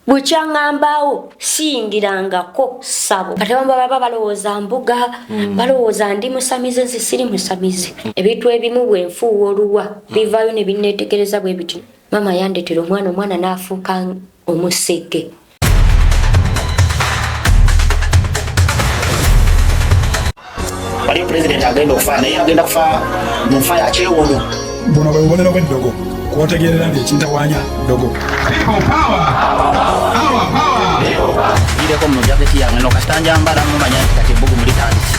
Bwekyaŋŋambaawo siyingirangako ssabo. Kati abamu baba balowooza mbuga, balowooza ndi musamize, nze siri musamize. Ebintu ebimu bwe nfuuwa oluwa bivaayo ne binneetegereza bwe biti. Maama yandeetera omwana, omwana n'afuuka omusege. Waliyo pulezidenti agenda okufa, naye agenda kufa mu nfa ya kyewuunyo. Buno bwe bubonero bw'eddogo kwotegeerera nti ekintawaanya ddogo. Gireko mu jaketi yange no kasita njambala mumanya nti kati ebbugumu litandise.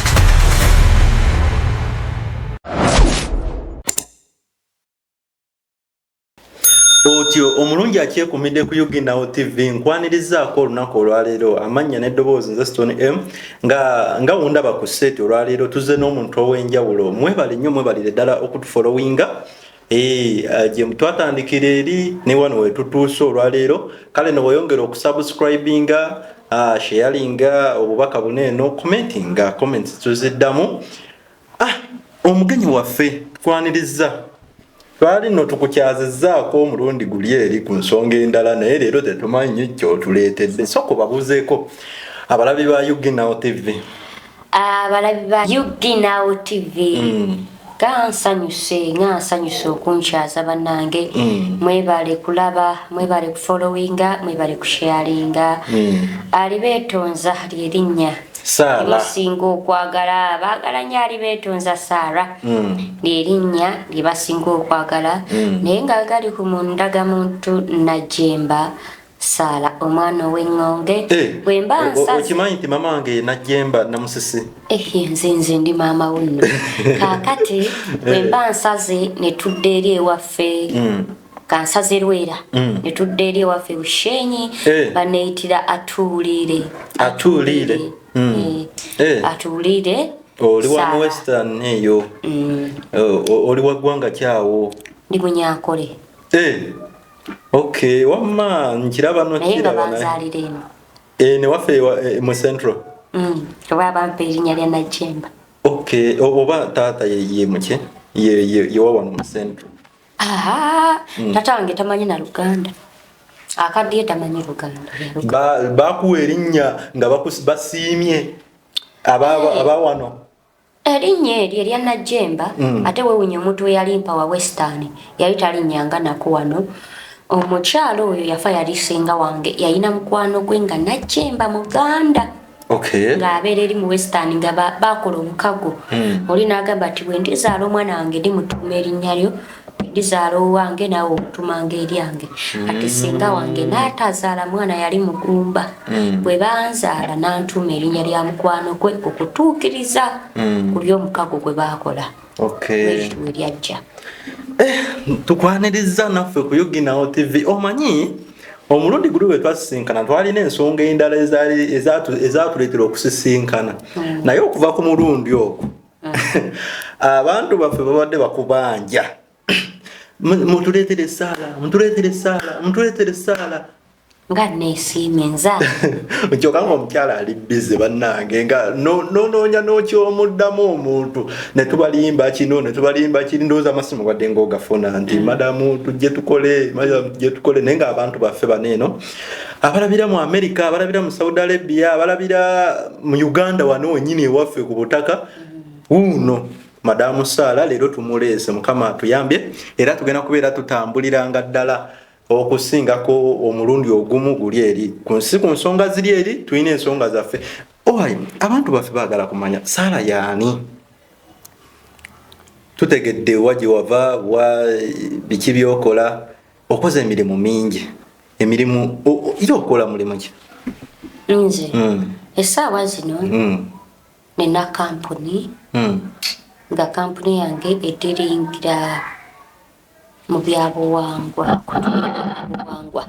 Otyo omulungi akyekumidde ku UG Now TV, nkwanirizaako olunaku olwaleero. Amannya n'eddoboozi nze Stone M, nga wundaba ku set. Olwaleero tuzze n'omuntu ow'enjawulo. Mwebale nnyo, mwebalire ddala okutufollowinga gye twatandikira eri ne wano wetutuuse olwaleero. Kale no bweyongera okusubscribinga, sharinga obubaka buno eno, commentinga, comments tuziddamu. Omugenyi waffe twaniriza, twali nno tukukyazizzaako omulundi guli eri ku nsonga endala, naye leero tetumanyi kyotuleetedde. Sooka obabuuzeeko abalabi ba UG Now TV. Abalabi ba UG Now TV, gansanyuse, nga nsanyuse okunkyaza bannange. Mwebale kulaba, mwebale kufollowinga, mwebale kusharinga. Alibeetonza lyerinnya Saara. Lyemusinga okwagala, baagala nnyo Alibeetonza Saara, lyerinnya lye basinga okwagala, naye nga gali ku mundagamuntu Najjemba Saara, omwana ow'eŋŋonge. Bwe mba nsaze Okimanyi nti mama wange Najjemba Namusisi? Eh, nze ndi maama wo nno. Kaakati bwe mba nsaze ne tudda eri ewaffe, kansaze Lwera, ne tudda eri ewaffe Bushenyi, baneeyitira Atuuliire. Atuuliire. Atuuliire. Oli wa Saara. Western eyo? Oli wa ggwanga kyawo? Ndi Munyankole. Okay, wamma nkiraba no Naye nga kiraba naye. banzaalira eno. Ne waffe mu Central. Oba bampa erinnya lya Najjemba. Okay, oba taata ye muki? Ye wa wano mu Central. Aha, tata wange tamanyi na Luganda. Akaddiye tamanyi Luganda. Bakuwa erinnya nga basiimye aba wano. Erinnya eryo erya Najjemba, ate weewunya omuntu we yalimpa wa Western, yali talinnyanga nako wano. Omukyala oyo yafa, yali ssenga wange, yalina mukwano gwe nga Najjemba Muganda. Ng'abeera eri mu Western, nga bakola omukago. Oli n'agamba nti bwe ndizaala omwana wange ndimutuuma erinnya lyo, ndizaala owange naawe omutumanga eryange. Kati ssenga wange n'atazaala mwana, yali mugumba. Bwe banzaala n'antuuma erinnya lya mukwano gwe okutuukiriza ku ly'omukago gwe baakola. We lyajja. Tukwaniriza naffe ku UG Now TV. Omanyi omulundi guli bwe twasisinkana twalina ensonga endala ezatuleetera okusisinkana, naye okuva ku mulundi ogwo abantu baffe babadde bakubanja, mutuleetere essaala, mutuleetere essaala, mutuleetere essaala. Nga neesiimye nza. Kyokka nga omukyala ali busy bannange, nga nonoonya n'okyomuddamu omuntu, ne tubalimba kino ne tubalimba kiri. Ndowooza amasimu badde ng'ogafuna nti madamu tujje tukole, madamu tujje tukole, naye ng'abantu baffe bano eno abalabira mu America, abalabira mu Saudi Arabia, abalabira mu Uganda wano wennyini ewaffe ku butaka wuuno madamu Saara leero tumuleese. Mukama atuyambye, era tugenda kubeera tutambuliranga ddala okusingako omulundi ogumu guli eri ku nsi ku nsonga ziri eri tulina ensonga zaffe. Owaye abantu baffe baagala kumanya Saara yaani. Tutegedde wa gye wava, wa biki byokola, okoze emirimu mingi, emirimu era okola mulimu ki? Nze essaawa zino nina kampuni, nga kampuni yange ediringira mu byabuwangwa, kubuwangwa.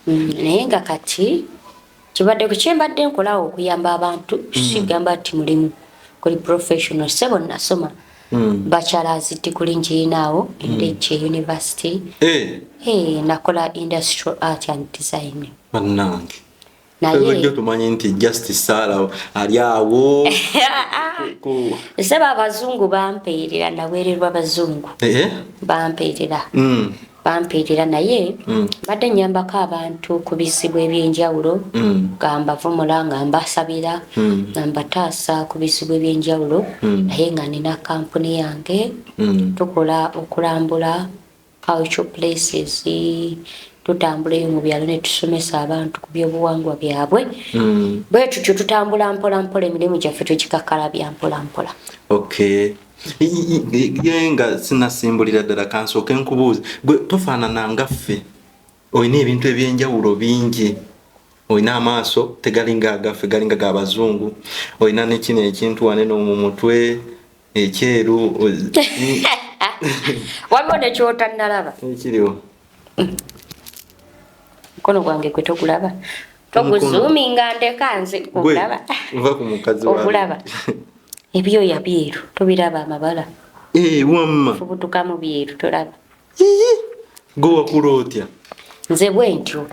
Naye nga kati kibadde ku kyembadde nkolawo okuyamba abantu, sigamba nti mulimu kuli professional. Sebo, nasoma bachelors degree ngirinaawo Ndejje University. Nakola industrial art and design. Bannange. Naye bulijjo tumanyi nti just Saara ali awo Sebo, abazungu bampeerera, naweererwa abazungu. Bampeerera. Bampeerera, naye mbadde nyambako abantu ku bizibu ebyenjawulo, nga mbavumula, nga mbasabira, nga mbataasa ku bizibu ebyenjawulo, naye nga nina kampuni yange. Tukola okulambula cultural places, tutambulayo mu byalo ne tusomesa abantu ku byobuwangwa byabwe. Bwe tutyo tutambula mpola mpola, emirimu gyaffe tugikakkalabya mpola mpola. Okay. Ye nga sinasimbulira ddala, kansooke nkubuuze, gwe tofaanana nga ffe, olina ebintu ebyenjawulo bingi, olina amaaso tegalinga agaffe, galinga gabazungu, olina nekino ekintu wanene mu mutwe ekyeru. Waliwo nekyotanalaba. Ekiriwo? Mukono gwange gwe togulaba, toguzuuminga, ndeka nze. Gwe Ogulaba? Nva ku mukazi wa Ogulaba? Ebyoya byeru, tobiraba amabala? Eh, wamma. Fubutukamu byeru, tolaba? Ii, gwe wakula otya? Nze bwe ntyo.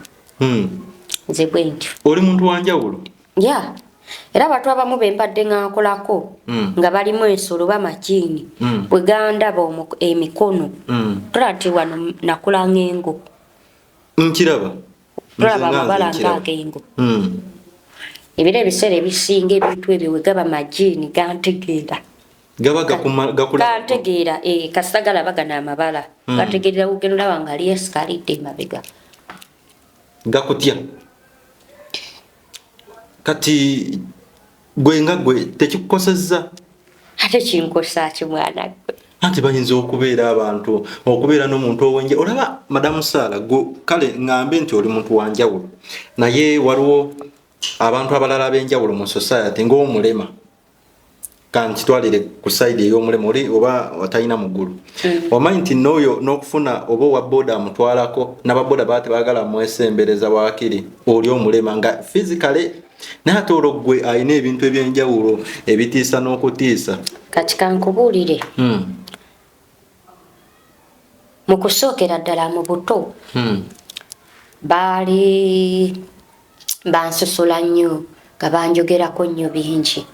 Nze bwe ntyo. Oli muntu wanjawulo. Ya, era abantu abamu be mbadde nga nkolako nga balimu ensolo bamajiini, bwe gandaba emikono, tolaba nti wano nakula ng'engo? Nkiraba. Tolaba Nze nga nze amabala nkiraba. ng'agengo? Ebiro ebiseera ebisinga ebintu ebyo bwe gaba majiini gantegeera. Gaba gakula. Gantegeera, eh, kasita galaba gano amabala, gategeerera kugenda olaba nga lyesikalidde emabega. Gakutya. Kati gwe nga gwe tekikukosezza? Ate kinkosa ki, mwana gwe? Anti bayinza okubeera abantu okubeera n'omuntu owenje. Olaba, Madamu Saara, gwe kale ŋŋambe nti oli muntu wanjawulo, naye waliwo abantu abalala ab'enjawulo mu society ng'omulema. Kankitwalire ku side ey'omulema oli oba atalina mugulu. Omanyi nti n'oyo n'okufuna oba owa boda amutwalako, n'ababoda baba tebaagala mwesembereza, waakiri oli omulema nga physically, naye ate olwo gwe alina ebintu ebyenjawulo ebitiisa n'okutiisa. Kati kankubuulire. Mu kusookera ddala mu buto, baali bansosola nnyo, nga banjogerako nnyo bingi,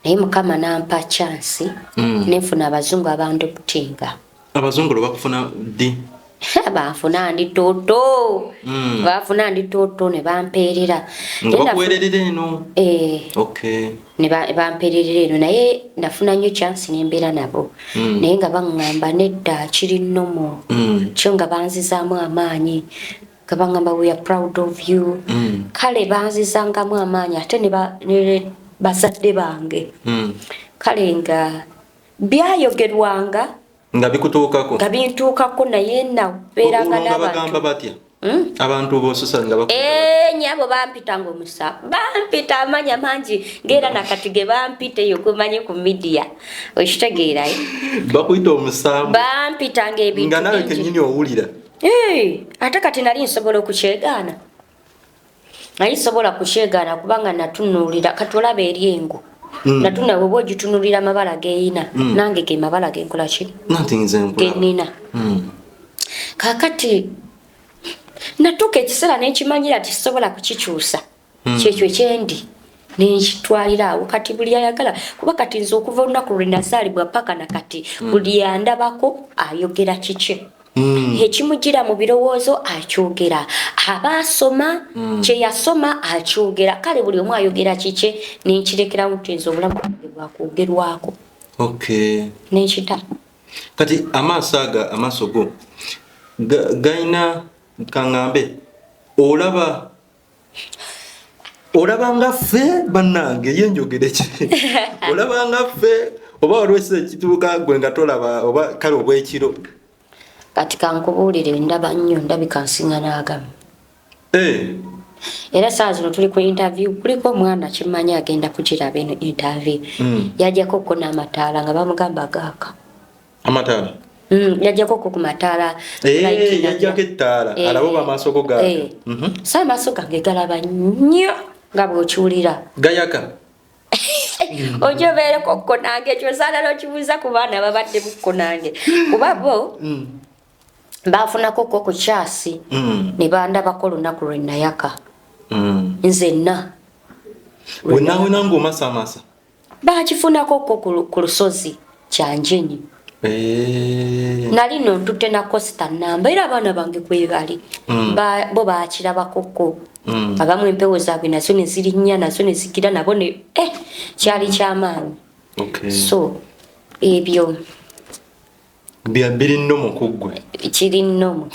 naye Mukama nampa chance nenfuna abazungu abandoptinga. Abazungu lwe bakufuna ddi? Banfuna ndi toto. Banfuna ndi toto ne bampeerera. Nga bakuweererera eno? Eh. Okay. Ne bampeererera eno, naye nafuna nnyo chance nembeera nabo, naye nga baŋŋamba nedda, kiri normal. Kyo nga banzizaamu amaanyi, nga baŋŋamba, "We are proud of you." Kale banzizangamu amaanyi, ate ne bazadde bange. Kale nga byayogerwanga nga bikutuukako, nga bintuukako, naye nabeeranga Olwo nga bagamba n'abantu. batya abantu bososa nga Eh, nyabo bampitanga omusa, bampita amanya mangi, ngaera nakati ge bampita eyo kumanyi ku media, okitegeera, eh? Bakuyita omusambu? Bampitanga ebintu Nga nawe bingi. Kennyini owulira. Eh, ate kati nali nsobola okukyegaana? Nali sobola kukyegaana, kubanga natunuulira, kati olaba eri engo. Natunula, bweba ogitunulira amabala geyina, nange ge mabala genkola ki? Nanti nze nkulaba. Genina. Kakati natuuka ekiseera nenkimanyira ti sisobola kukikyusa. Kyekyo ekyendi, nenkitwalira awo. Kati buli ayagala, kuba kati nze okuva olunaku lwe nazaalibwa paka nakati, buli andabako ayogera kiki ekimugira mu birowoozo, akyogera. Aba asoma, kyeyasoma akyogera. Kale buli omu ayogera kiki, nenkirekerawo nti nze obulamu bwange bwakwogerwako. Nenkita. Kati amaaso aga, amaaso go gayina, kaŋŋambe, olaba nga ffe bannange, ye njogere ki, olaba nga ffe oba waliwo ekiseera ekituuka gwe nga tolaba, oba kale obwekiro? Kati kankubuulire, ndaba nnyo, ndabika nsinga n'agamu. Eh, Era saa zino tuli ku interview, kuliko omwana kimanyi agenda kugiraba eno interview. Yajjako ko n'amataala nga bamugamba gaaka. Amataala? Yajjako ko ku mataala. Eh, light. Yajjako ettaala. Eh, alabe oba amaaso go gaaka. Eh. So amaaso gange galaba nnyo nga bw'okiwulira. Gayaka. Ojja obeereko kko nange, ekyo saala n'okibuuza ku baana babadde bukko nange, kuba bo bafunako ko ku kyasi ne bandabako olunaku lwe nayaka. Nzenna. Wenaawena ng'omasamasa. Bakifunako ko ku lusozi Kyanjenyi. Nali no ntutte na costa namba, era abaana bange kwebali. Bo bakirabakoko. Abamu empewo zaabwe nazo ne zirinnya, nazo ne zigira nabo ne kyali kyamaanyi. So ebyo biri nnomo ku ggwe. Kiri nnomo.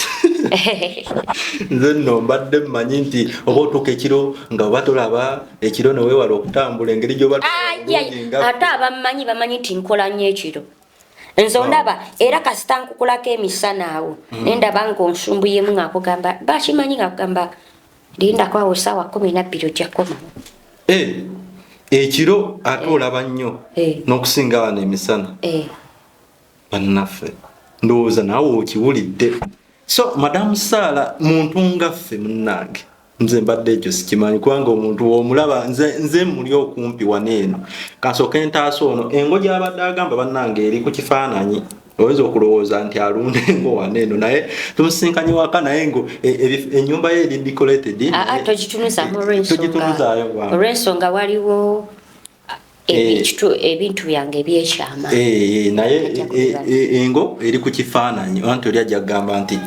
Nze nno mbadde mmanyi nti oba otuuka ekiro nga oba tolaba ekiro ne weewala okutambula engeri gy'oba Ate abammanyi bamanyi nti nkola nnyo ekiro. Nze ondaba era kasita nkukulako emisana awo, nendaba ng'onsumbuyemu nga nkugamba, bakimanyi nga nkugamba lindako awo ssaawa 12 ojja kukomawo. Ekiro ate olaba nnyo n'okusinga wano emisana. Bannaffe ndowooza naawe okiwulidde. So Madamu Saala muntu nga ffe munnange, nze mbadde ekyo sikimanyi, kubanga omuntu w'omulaba nze muli okumpi wano eno. Kansooke ntaasa ono engo gy'abadde agamba bannange eri ku kifaananyi, oyinza okulowooza nti alunda engo wano eno, naye tumusinkanye waka, naye ngo ennyumba ye eri decorated. Togitunuzaamu olw'ensonga waliwo ebintu byange ebyekyama. Naye engo eri ku kifaananyi, anti oli ajja kugamba nti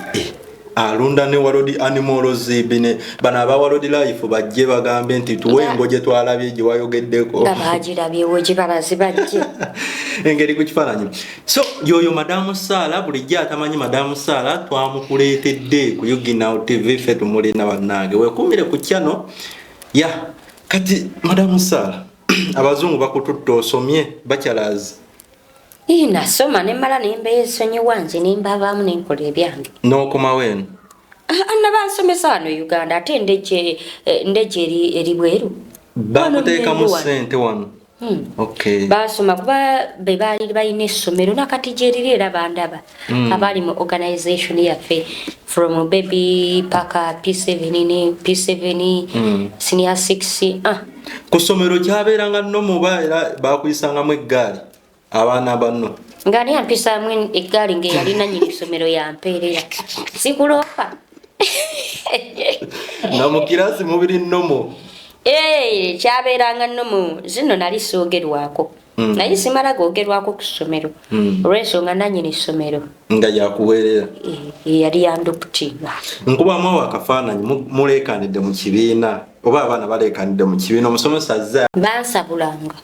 alunda ne World Animals, bine bano aba World Life bajje bagambe nti tuwe engo gye twalabye gye wayogeddeko. Nga bagirabyewo gye balaze bajje. Engeri ku kifaananyi. So yoyo Madamu Saala, bulijjo atamanyi Madamu Saala twamukuleetedde ku Uginow TV, ffe tumulina bannange. Weekuumire ku channel ya kati Madamu Saala, abazungu bakututte osomye bachelors. Nasoma ne mmala ne mbeesonyiwa nze ne mbavaamu ne nkola ebyange. N'okomawo eno? Nabansomesa wano Uganda, ate ndejje eri bweru. Bakuteekamu ssente wano? Basoma kuba be baali balina essomero nakati gye riri era bandaba. Abali mu organization yaffe from baby paka P7 ne P7, senior 6. Ku ssomero kyabeeranga nno muba era bakuyisangamu eggaali abaana banno? Nga ani ampisaamu eggaali ng'eyali nannyini ssomero yampeerera. Sikuloopa. Nga mu kirasi mubiri nnomo? Kyabeeranga nnomo, zino nali soogerwako. Naye simala googerwako ku ssomero. Olw'ensonga nannyini ssomero. Nga yakuweerera. Yali yandoputinga. Nkubamu awo akafaananyi, muleekanidde mu kibiina oba abaana baleekanidde mu kibiina, omusomesa azze. Bansabulanga.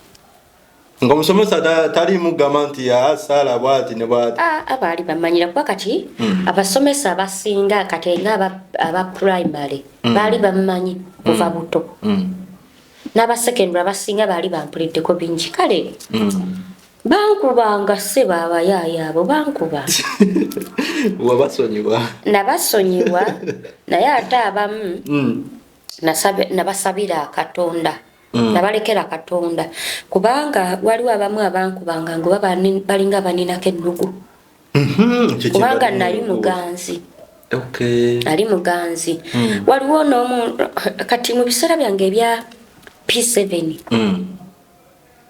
Ng'omusomesa taliimu kugamba nti Saala bw'ati ne bw'ati. Abaali bamanyira kuba kati abasomesa abasinga kati nga aba primary baali bamumanyi kuva buto. N'aba secondary abasinga baali bampuliddeko bingi, kale bankubanga ssebo, abayaaya abo bankuba. Wabasonyiwa? Nabasonyiwa, naye ate abamu nabasabira Katonda. Nabalekera Katonda, kubanga waliwo abamu abankubanga nga balinga baninako ennugu. Kubanga nali muganzi. Ali muganzi. Waliwo n'omu kati mu biseera byange ebya P7,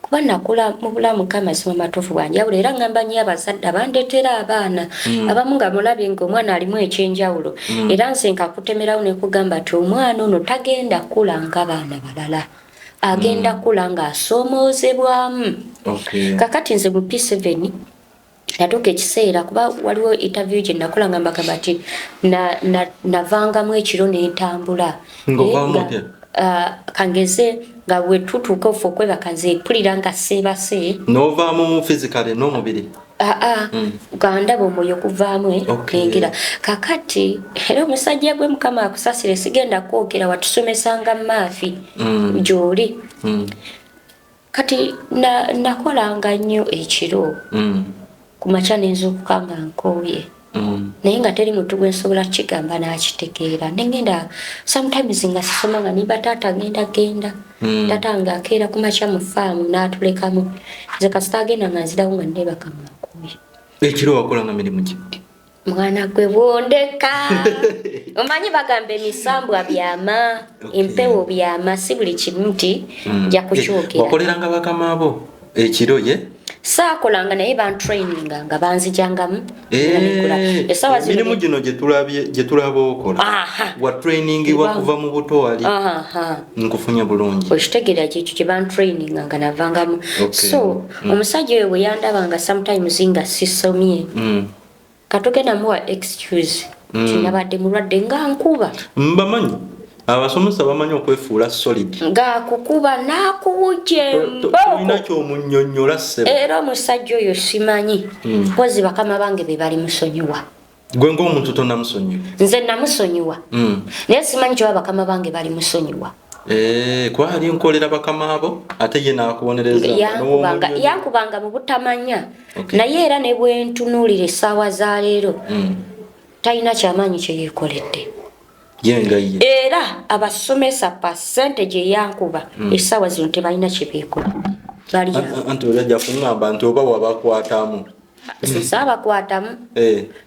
kuba nakula mu bulamu k'amazima matuufu bwanjawulo, era ngamba nnyo abazadde abandeetera abaana abamu nga mulabye ng'omwana alimu ekyenjawulo, era nze nkakutemerawo ne kugamba nti omwana ono tagenda kula ng'abaana balala, agenda kula ng'asoomoozebwamu. Kakati nze mu P7 natuuka ekiseera, kuba waliwo interview gye nakola nga mbagamba nti navangamu ekiro n'entambula. Ng'ovaamu otya? Kangeze nga bwe tutuuka ofe okwebaka, nze mpulira nga seebase. N'ovaamu physically n'omubiri? Aa, nga ndaba omwoyo kuvaamu nengira. Kakati era omusajja gwe, Mukama akusasire, sigenda kwogera, watusomesanga maafi gy'oli. Kati nakolanga nnyo ekiro, ku makya nenzuukuka nga nkooye, naye nga teri muntu gwe nsobola kukigamba n'akitegeera. Nengenda sometimes nga sisoma, nga nimba taata ngenda genda. Taata nga akeera ku makya mu faamu n'atulekamu, nze kasita agenda nga nzirawo nga neebaka nga nkooye. Ekiro wakolanga mirimu ki? Mwana gwe bwondeka, omanyi bagamba emisambwa byama, empewo byama, si buli kimu nti nja kukyogera. Wakoleranga bakama bo ekiro ye? Saakolanga, naye bantraininga nga banzijangamu. Eh, Essaawa zino emirimu gino gye tulaba okola, wa trainingibwa kuva mu buto wali. Nkufunye bulungi. Okitegeera? Kyekyo kye bantraininga nga navangamu. So omusajja oyo bwe yandabanga sometimes nga sisomye, katugenda muwa excuse kinabadde mulwadde, nga nkuba. Mbamanyi abasomesa, bamanyi okwefuula solid. Ng'akukuba n'akuwujja Tolina embooko. kyomunnyonnyola, ssebo. Era omusajja oyo simanyi, mpozi bakama bange be bali musonyiwa. Gwe ng'omuntu tonamusonyiwa? Nze namusonyiwa, naye simanyi kyoba bakama bange bali musonyiwa. Eh, kwali nkolera bakama abo, ate ye n'akubonereza. Yankubanga mu butamanya. Naye era ne bwentunuulira essaawa za leero, talina kyamaanyi kye yeekoledde. Ye nga ye. Era abasomesa percentage eyankuba, essaawa zino tebalina kye beekoledde, bali awo. Anti oli ajja kuŋŋamba nti oba wabakwatamu. Saabakwatamu,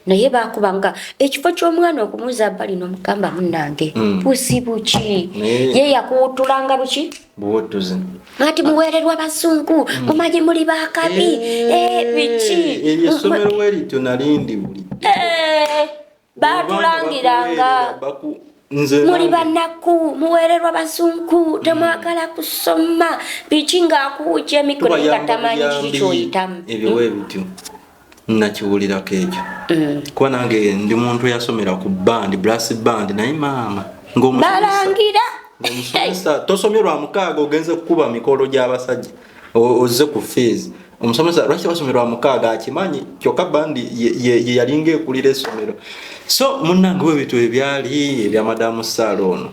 naye bakubanga ekifo ky'omwana okumuza bbali n'omugamba, "Munnange, buzibu ki?" Ye yakuwutulanga buki? Buwutuzi. Ati muweererwa bazungu, mumanyi muli bakabi. Eh, biki? Eryo essomero werityo nali ndi buli Eh, batulangiranga nze muli banaku, muweererwa bazungu, temwagala kusoma, biki, ng'akuwujja emikono nga tubayamba tamanyi kiki buyambi. kyoyitamu. Ebyo weebityo nakiwulirako ekyo, kuba nange ndi muntu eyasomera ku band, brass band, naye maama ng'omusomesa Balangira. Ng'omusomesa tosomye lwa mukaaga, ogenze kukuba mikolo gy'abasajja, ozze ku fees. Omusomesa lwaki basomye lwa mukaaga akimanyi, kyokka bandi ye yalinga ekulira essomero. So munnange, webityo ebyali ebya madamu Saala ono.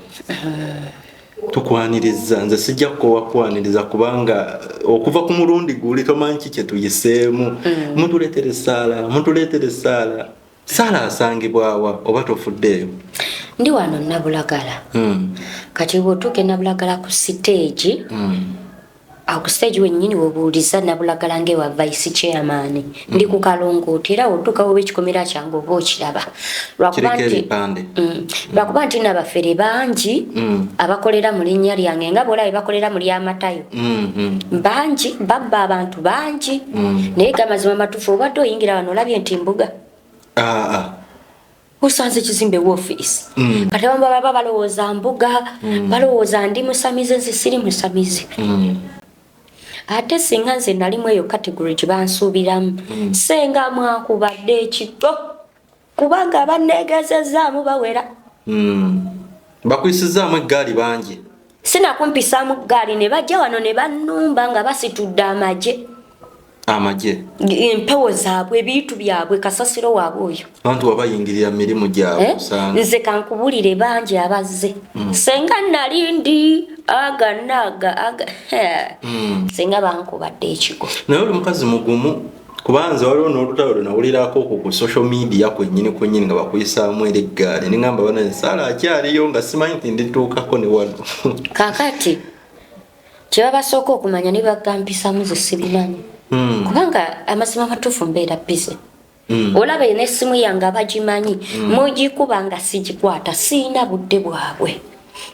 Tukwaniriza, nze sijja kukoowa kukwaniriza, kubanga okuva ku mulundi guli tomanyi ki kye tuyiseemu. Mutuleetere Saala, mutuleetere Saala. Saala asangibwawa, oba tofuddeeyo? Ndi wano Nabulagala. Kati bw'otuuka e Nabulagala ku siteegi, awo ku siteegi wennyini webuuliza Nabulagala ngaewa vice chairman, ndi ku kalongooti. Era otuuka woba ekikomera kyange oba okiraba, lwakuba Kiriko nti ebipande. Lwakuba nti nabafere bangi abakolera mu linnya lyange, nga bwolaba bakolera mu lyamatayo. Bangi babba abantu bangi, naye gamazima matuufu, obadde oyingira wano olabye nti mbuga. Ah, ah. Osanze ekizimbe woofiisi. Kati abamu baba balowooza mbuga, balowooza ndi musamize. Nze siri musamize. Ate singa nze nalimu eyo category gye bansuubiramu, senga mwakubadde ekito, kubanga abanneegezezaamu bawera. Bakwisizaamu eggaali bangi. Sinakumpisaamu ggaali, ne bajja wano ne bannumba nga basitudde amagye. Amagye? Empewo zaabwe, ebintu byabwe, kasasiro waabwe oyo. Abantu wabayingirira mu mirimu gyabwe. Eh? Osanga Nze kankubulire, bangi abazze. Senga nali ndi aga naga aga, senga bankubadde ekigo. Naye oli mukazi mugumu, kubanze waliwo n'olutalo lwe nawulirako okwo ku social media kwennyini kwennyini nga bakuyisaamu era eggaali, neŋŋamba bana Saala akyaliyo, nga simanyi nti ndituukako ne wano. Kakati kyebabasooka okumanya ne bagampisamu ze sibimanyi, kubanga amazima matuufu mbeera busy. Olaba n'essimu yange abagimanyi mugikuba nga sigikwata, siina budde bwabwe,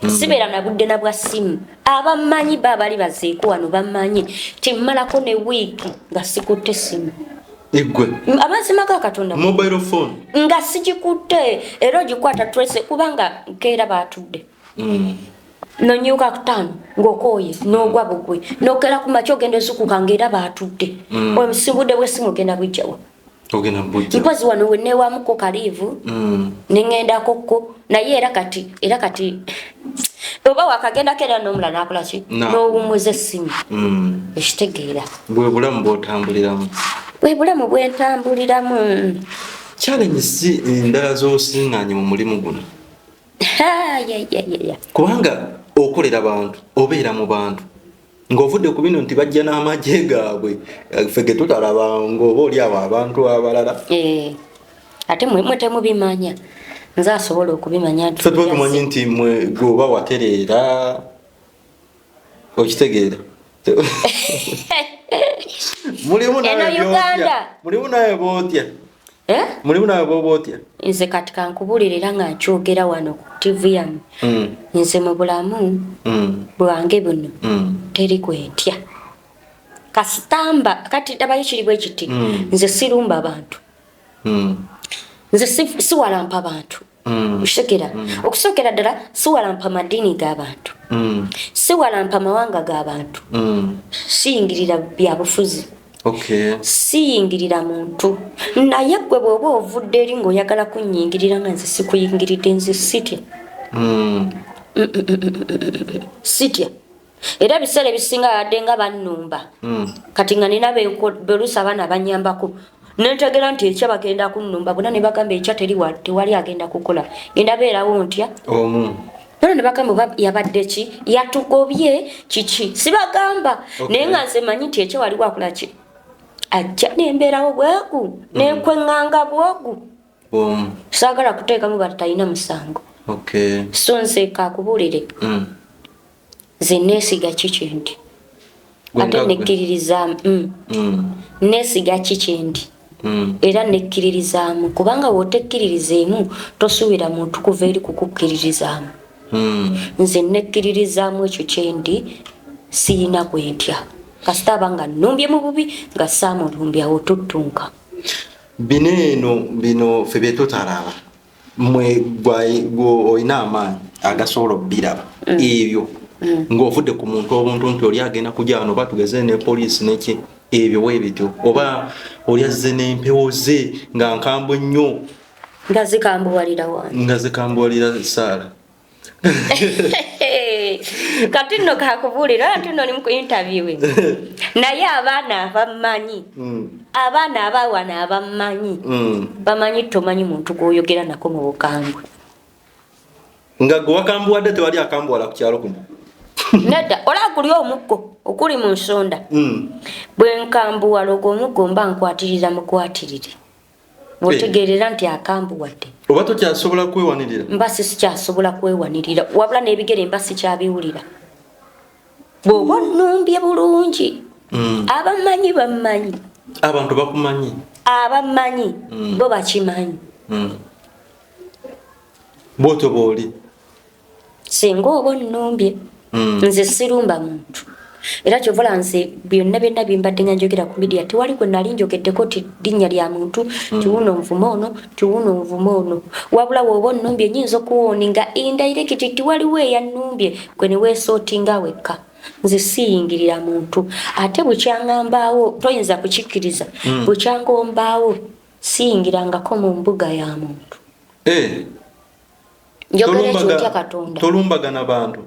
sibeera na budde na bwa ssimu. Abammanyi ba bali baziiku wano bammanyi timmalako ne wiiki nga sikutte essimu. Eggwe? Amazima ga Katonda. Mobile phone? Nga sigikutte, era ogikwata trace, kubanga nkeera baatudde, nonyuka kutaano ng'okooye n'ogwa bugwe, nokera ku makya ogenda ozukuka ngaera baatudde. Obudde bw'essimu ogenda bujjawa? Ogenda bujja. Mpozi wano weneewamuko kaliivu, neŋŋendakokko, naye era kati oba wakagendako era n'omulala nakola ki? N'owummuza essimu. Ekitegeera? Bwe bulamu bw'otambuliramu. Bwe bulamu bwentambuliramu. Challenge si endala z'osiŋŋaanye mu mulimu guno? Ha, ya, ya, ya, ya. Kubanga okolera bantu, obeera mu bantu, ng'ovudde ku bino nti bajja n'amagye gaabwe, ffe ge tutalaba, ng'oba oli awo abantu abalala. Eh, ate mwe temubimanya, nze asobola okubimanya nti Ffe tuba tumanyi nti mwe gwe oba watereera, okitegeera? Mulimu nawe Eno by'otya. Uganda. Mulimu nawe bootya. Eh? Mulimu nawe booba otya. Nze kati kankubulira, era nga nkyogera wano ku TV yammwe, nze mu bulamu bwange buno teri kwentya. Kasitamba kati dabayo kiri bwe kiti. Nze sirumba abantu. Nze siwalampa bantu. Okitegera? Okusookera ddala siwalampa madiini g'abantu. Siwalampa mawanga g'abantu. Siyingirira byabufuzi. Siyingirira muntu. Naye ggwe bw'oba ovudde eri ng'oyagala kunnyingirira nga nze sikuyingiridde, nze sitya. Sitya. Era ebiseera ebisinga yadde nga bannumba. Kati nga nina belusa abaana bannyambako. Nentegera nti ekya bagenda kunnumba bonna ne bagamba ekya tewali agenda kukola. Ngenda beerawo ntya? Omu. Bano ne bagamba oba yabadde ki? Yatugobye kiki? Sibagamba. Naye nga nze manyi nti ekya waliwo akola ki? Ajja nembeerawo bwegu, nenkweŋŋanga bwogu. Omu. Saagala kuteekamu batalina musango. So nze kakubuulire. Nze neesiga ki kyendi. Ate nekkiririzaamu. Neesiga ki kyendi. Era nekkiririzaamu kubanga w'otekkiririzeemu tosuubira muntu kuva eri kukukkiririzaamu. Nze nekkiririzaamu ekyo kyendi, siyina gwe ntya. Kasita aba nga nnumbye mu bubi nga saamulumbye awo tuttunka. Bino eno bino ffe bye tutalaba. Mwe gwe olina amaanyi agasobola obbiraba ebyo ng'ovudde ku muntu obuntu nti oli agenda kujja wano oba tugeze ne poliisi neki ebyo bwe bityo oba oli azze n'empewo ze nga nkambwe nnyo nga zikambuwalira wange nga zikambuwalira Saala. Kati nno kakubuulira ate nno oli mu ku interview naye abaana abammanyi, abaana abawana abammanyi, bamanyi tomanyi muntu gw'oyogera nako mu bukambwe. Nga gwe wakambuwadde tewali akambuwala ku kyalo kuno? Nedda, olaba guli omuggo okuli mu nsonda. Bwe nkambuwala ogwo omuggo mba nkwatirira mukwatirire. Bw'otegeerera nti akambuwadde. Oba tokyasobola kwewanirira? Mba sikyasobola kwewanirira, wabula n'ebigere mba sikyabiwulira. Bw'oba onnumbye bulungi, abamanyi bammanyi. Abantu bakumanyi? Abamanyi, bo bakimanyi. Bw'otyo bw'oli? Singa oba onnumbye, nze sirumba muntu. Era kyova olaba nze byonna byonna bye mbadde nga njogera ku media tewali gwe nali njogeddeko ti linnya lya muntu, ti wuno nvuma ono, ti wuno nvuma ono. Wabula bw'oba onnumbye nnyinza okuwooninga indirect ti waliwo eyannumbye gwe ne weesootinga wekka. Nze siyingirira muntu. Ate bukyangombaawo toyinza kukikkiriza. Bukyangombaawo siyingirangako mu mbuga ya muntu. Njogera ekyo ntya Katonda. Tolumbagana bantu.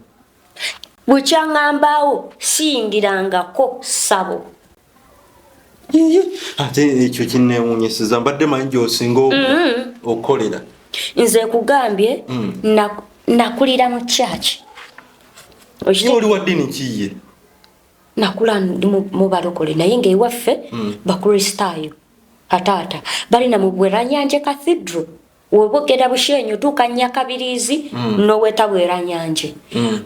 Bukyaŋŋambaawo siyingirangako ssabo. Ate ekyo kinneewuunyisiza, mbadde manyi gy'osinga okukolera. Nze kugambye nakulira mu church. Ye oli wa ddiini ki ye? Nakula ndi mu balokole naye ng'ewaffe Bakristaayo. Ataata balina mu Bweranyanje Cathedral. Woba ogenda Bushenyi otuuka Nyakabirizi n'oweta Bweranyanje.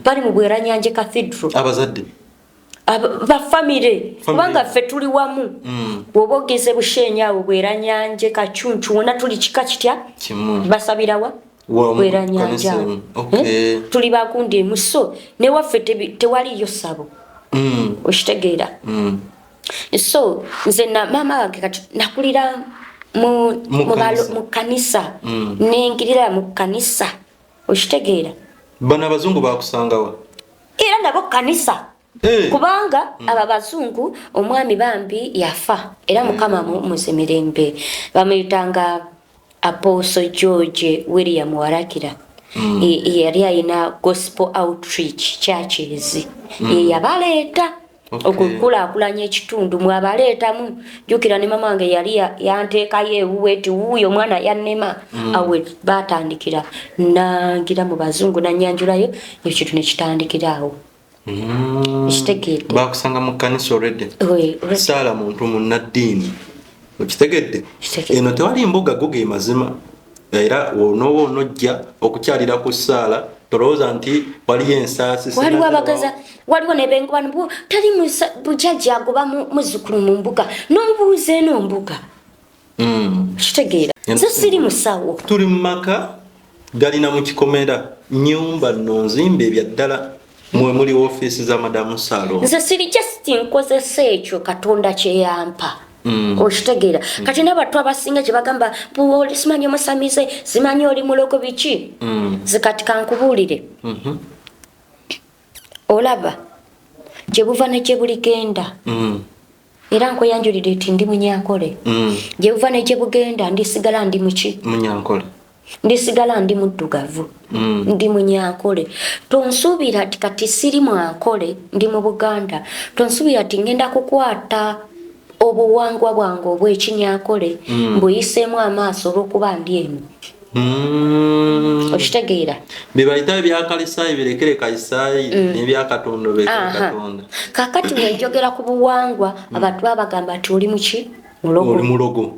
Bali mu Bweranyanje Cathedral. Abazadde? Ba famire, kubanga ffe tuli wamu. Bw'oba ogeze Bushenyi awo Bweranyanje, Kacuncu wonna tuli kika kitya? Basabirawa? Bweranyanje awo. Tuli bakundi emu so newaffe tewaliyo ssabo. Okitegeera? So nze na maama wange kati nakulira mu kanisa. Nengirira mu kanisa. Okitegeera? Bano abazungu bakusangawa? Era nabo kanisa. Kubanga aba bazungu omwami bambi yafa era Mukama mumuze mirembe. Bamuyitanga Apostle George William Warakira. Yali alina Gospel Outreach Churches. Ye yabaleeta okukulaakulanya ekitundu mwabaleetamu. Jjukira ne mama wange yali yanteekayo ewuwe nti wuuyo omwana yannema. Awo baatandikira nangira mu bazungu nannyanjulayo ekintu ne kitandikira awo. Ekitegedde. Bakusanga mu kkanisa already. Saala muntu munnaddiini. Okitegedde? Eno tewali mbuga go ge mazima. Era onooba onojja okukyalira ku Saala tolowooza nti waliyo ensaasi. Waliwo abagaza, waliwo ne benguba tali bujjajja agoba muzzukulu mu mbuga n'omubuuza eno mbuga. Kitegeera. Nze siri musawo. Tuli mu maka galina mu kikomera nnyumba nno nzimbe ebya ddala. Mwe muli ofiisi za Madamu Salo. Nze siri just nkozesa ekyo Katonda kyeyampa. Okitegeera? Kati n'abantu abasinga kye bagamba, simanyi omusamize, simanyi oli mulogo, biki. Nze kati kankubuulire. Olaba gye buva ne gye buligenda, era nkweyanjulire nti ndi Munyankole. Gye buva ne gye bugenda, ndisigala ndi muki? Munyankole. Ndisigala ndi muddugavu. Ndi Munyankole. Tonsuubira nti kati siri Mwankole, ndi mu Buganda, tonsuubira nti ngenda kukwata obuwangwa bwange obw'Ekinyankole mbuyiseemu amaaso olw'okuba ndi eno. Okitegeera? Byebayita ebyakalisaayi birekere Kayisaayi, n'ebyakatonda birekere Katonda. Kakati wenjogera ku buwangwa, abantu baba bagamba nti oli muki? Mulogo. Oli mulogo.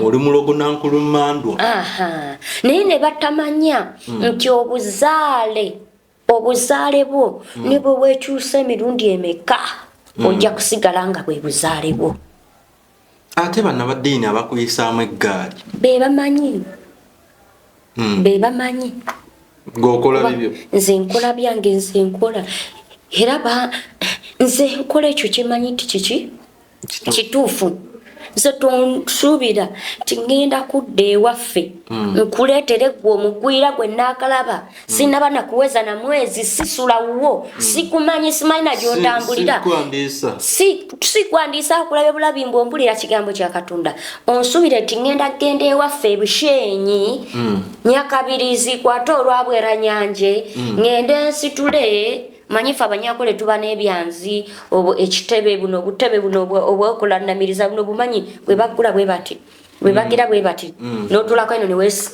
Oli mulogo nankulumandwa. Aha. Naye ne batamanya nti obuzaale bwo ne bwe weekyusa emirundi emeka, ojja kusigala nga bwe buzaale bwo. Ate bannabaddiini abakuyisaamu eggaali? Be bamanyi. Be bamanyi. Ng'okola bibyo. Nze nkola byange, nze nkola era nze nkola ekyo kyemanyi nti kiki kituufu. Nze tonsuubira nti ŋŋenda kudda ewaffe nkuleetere gwe omugwira gwe naakalaba, sinaba nakuweza na mwezi, sisula wuwo, sikumanyi, simanyi na gy'otambulira. Sikwandiisa. Sikwandiisa, akulabye bulabi mbwe ompulira kigambo kya Katonda. Onsuubire nti ŋŋenda kgenda ewaffe Ebushenyi, Nyakabirizi, kwate olwabwera Nyanje, ŋŋende nsitule. Manyi ffe Abanyankole tuba n'ebyanzi, obo ekitebe buno, obutebe buno obwokulanamiriza buno, bumanyi bwe baggula bwe bati, bwe bagira bwe bati, n'otuulako eno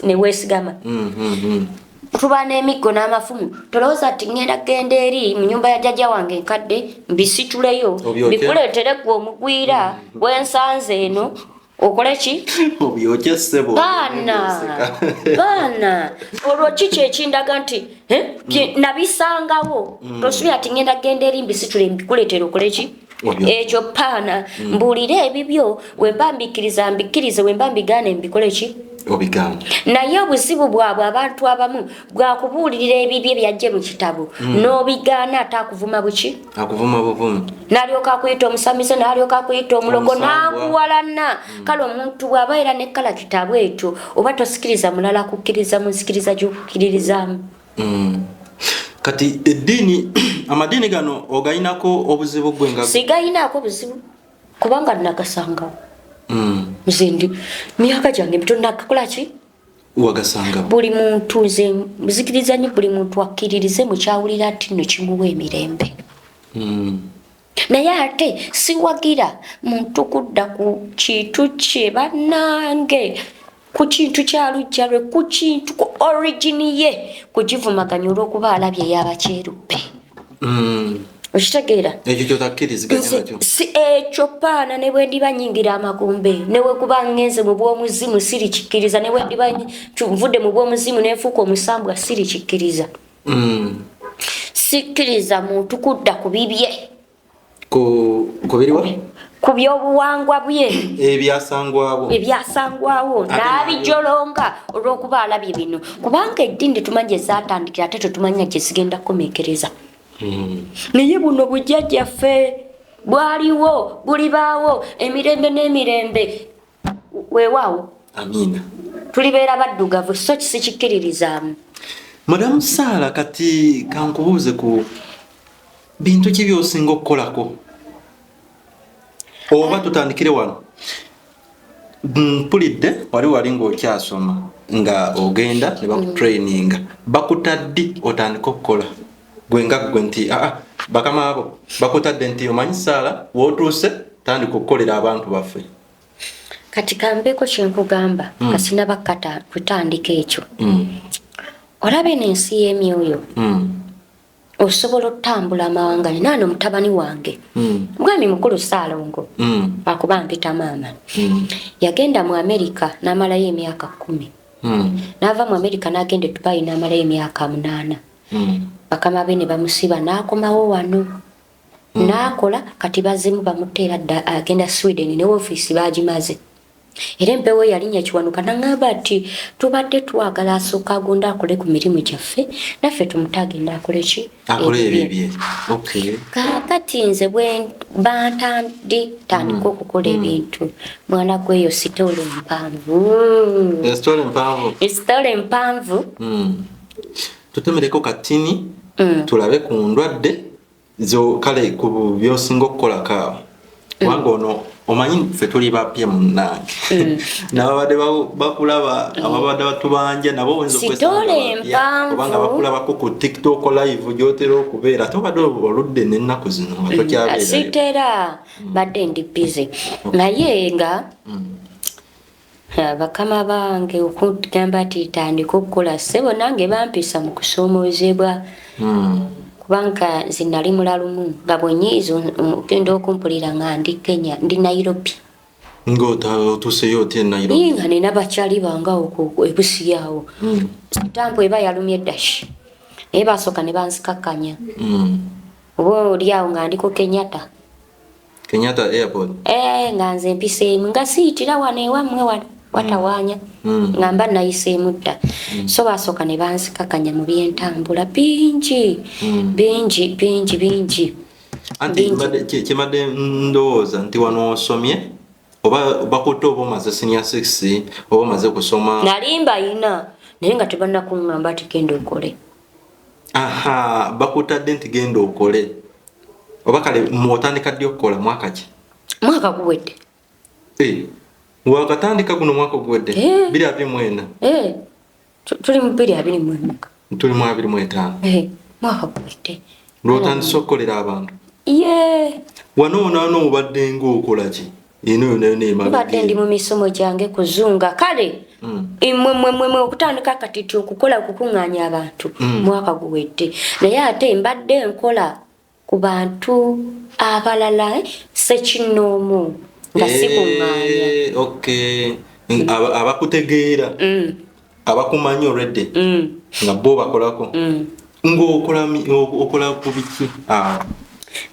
ne weesigama. Tuba n'emiggo n'amafumu. Tolowooza nti ŋŋenda kgenda eri mu nyumba ya jjajja wange enkadde mbisituleyo, Obyokye. mbikuleetere gwe omugwira wensanze eno, okole ki? Obyokye, ssebo. Baana baana, olwo ki kyekindaga nti nabisangawo? Tosuubira nti ŋŋenda kgenda eri mbisitule mbikuleetere okole ki? Obyokye. Ekyo paana. Mbuulire ebibyo, wemba mbikkiriza mbikkirize, wemba mbigaane mbikole ki? Obigambe. Naye obuzibu bwabwe abantu abamu bwakubuulirira ebibye byajje mu kitabo n'obigaana, ate akuvuma buki? Akuvuma buvumi. N'alyoka akuyita omusamize, n'alyoka akuyita omulogo. Omusambwa. N'akuwalana. Kale omuntu bw'aba era ne kalakita bwetyo, oba tosikiriza mulala kukkiriza mu nzikiriza gy'okukkiririzaamu. Kati eddiini, amadiini gano ogayinako obuzibu gwe nga? Sigayinaako buzibu kubanga nagasangawo. Nze ndi myaka gyange mito, nagakola ki? Wagasangawo. Buli muntu, nze nzikiriza nnyo buli muntu akkiririze mukyawulira nti nno kimuwa emirembe. Naye ate siwagira muntu kudda ku kintu kye, bannange, ku kintu kya lujja lwe, ku kintu ku origin ye, kugivumaganya olw'okuba alabye ey'abakyeruppe. Okitegeera? Ekyo kyotakkiriziganya Nze nakyo? si ekyo paana. Ne bwe ndiba nyingira amagombe, ne bwe kuba ngenze mu bw'omuzimu, sirikikkiriza. Ne bwe ndiba nvudde mu bw'omuzimu nenfuuka omusambwa, sirikikkiriza. Sikkiriza muntu kudda ku bibye. Ku biriwa? Ku byobuwangwa bye. Ebyasangwawo. Ebyasangwawo. Ate n'abijolonga olw'okuba alabye bino, kubanga eddiini tetumanyi gye zaatandikira, ate tetumanya gye zigenda kukomekereza. Naye buno bujjajjaffe bwaliwo, bulibaawo emirembe n'emirembe, weewaawo. Amiina. Tulibeera baddugavu, so kisikikkiririzaamu. Madamu Saala, kati kankubuuze ku bintu ki byosinga okukolako, oba tutandikire wano. Mpulidde wali ng'okyasoma nga ogenda ne bakutraininga, bakutaddi otandika okukola gwe nga gwe nti aa bakama abo bakutadde nti omanyi Saala wootuuse, tandika okukolera abantu baffe? Kati kambeeko kyenkugamba. Kasinaba kutandika ekyo, olaba eno ensi y'emyoyo, osobola otambula amawanga. Ninaano mutabani wange, mwami mukulu Saalongo, akuba mpita maama, yagenda mu Amerika n'amalayo emyaka 10. N'ava mu Amerika n'agenda e Dubayi n'amalayo emyaka 8. Bakama be ne bamusiba, n'akomawo wano n'akola. Kati bazimu bamuteera dda, agenda Sweden ne woofiisi bagimaze. Era empewo yalinnya Kiwanuka naŋŋamba nti tubadde twagala asooka agunda akole ku mirimu gyaffe, naffe tumute agenda akole ki? Akole ebibye. Okay. Kaakati nze bwe bantandi tandika okukola ebintu, mwana gweyo sitoole mpanvu. Esitole mpanvu. Sitoole mpanvu. Tutemereko katini tulabe ku ndwadde zo, kale ku byosinga okukolako awo, kubanga ono omanyi ffe tuli bapya munnange, nababadde bakulaba, ababadde batubanja nabo oyinza okwesanga Sitole bapya, mpanvu. obanga bakulabako ku TikTok live gyotera okubeera, ate obadde oludde n'ennaku zino nga tokyabeerayo. Sitera, badde ndi busy, naye nga bakama bange okugamba nti tandika okukola, ssebo nange bampisa mu kusoomoozebwa, kubanga nze nali mulalumu nga bwenyiiza ogenda okumpulira nga ndi Kenya, ndi Nairobi. Ng'otuuseyo otya e Nairobi? Ii, nga nina bakyali bange awo ebusiyaawo. Sitampu eba yalumye eddashi, naye basooka ne banzikakkanya. Oba oli awo nga ndi ku Kenyatta. Kenyatta Airport. Eh, nga nze mpiseemu nga siyitira wano ewammwe wano watawaanya, nga mba nayiseemu dda. So basooka ne banzikakanya mu byentambula bingi, bingi bingi bingi. Anti Bingi. Kyembadde ndowooza nti wano osomye oba bakutte oba omaze senior six oba omaze kusoma. Nali mbayina, naye nga tebannakuŋŋamba nti genda okole. Aha, bakutadde nti genda okole, oba kale mwotandika ddi okukola, mwaka ki? Mwaka guwedde. Eh, wakatandika guno mwaka oguwedde? Eh. 2024? Eh, tuli mu 2024. Tuli mu 25. Eh, mwaka guwedde. Lwotandise okukolera abantu? Ye. Wano onaano obadde ngaokola ki eno yona yona emabega? Mbadde ndi mu misomo gyange kuzunga kale. Mwe mwe mwe mwe okutandika kati ti okukola okukuŋŋaanya abantu, mwaka guwedde, naye ate mbadde nkola ku bantu abalala, sekinnoomu, nga sikuŋŋaanya. Eh, okay. Abakutegeera, abakumanyi already, nga bo bakolako. Ng'okola okola ku biki awo?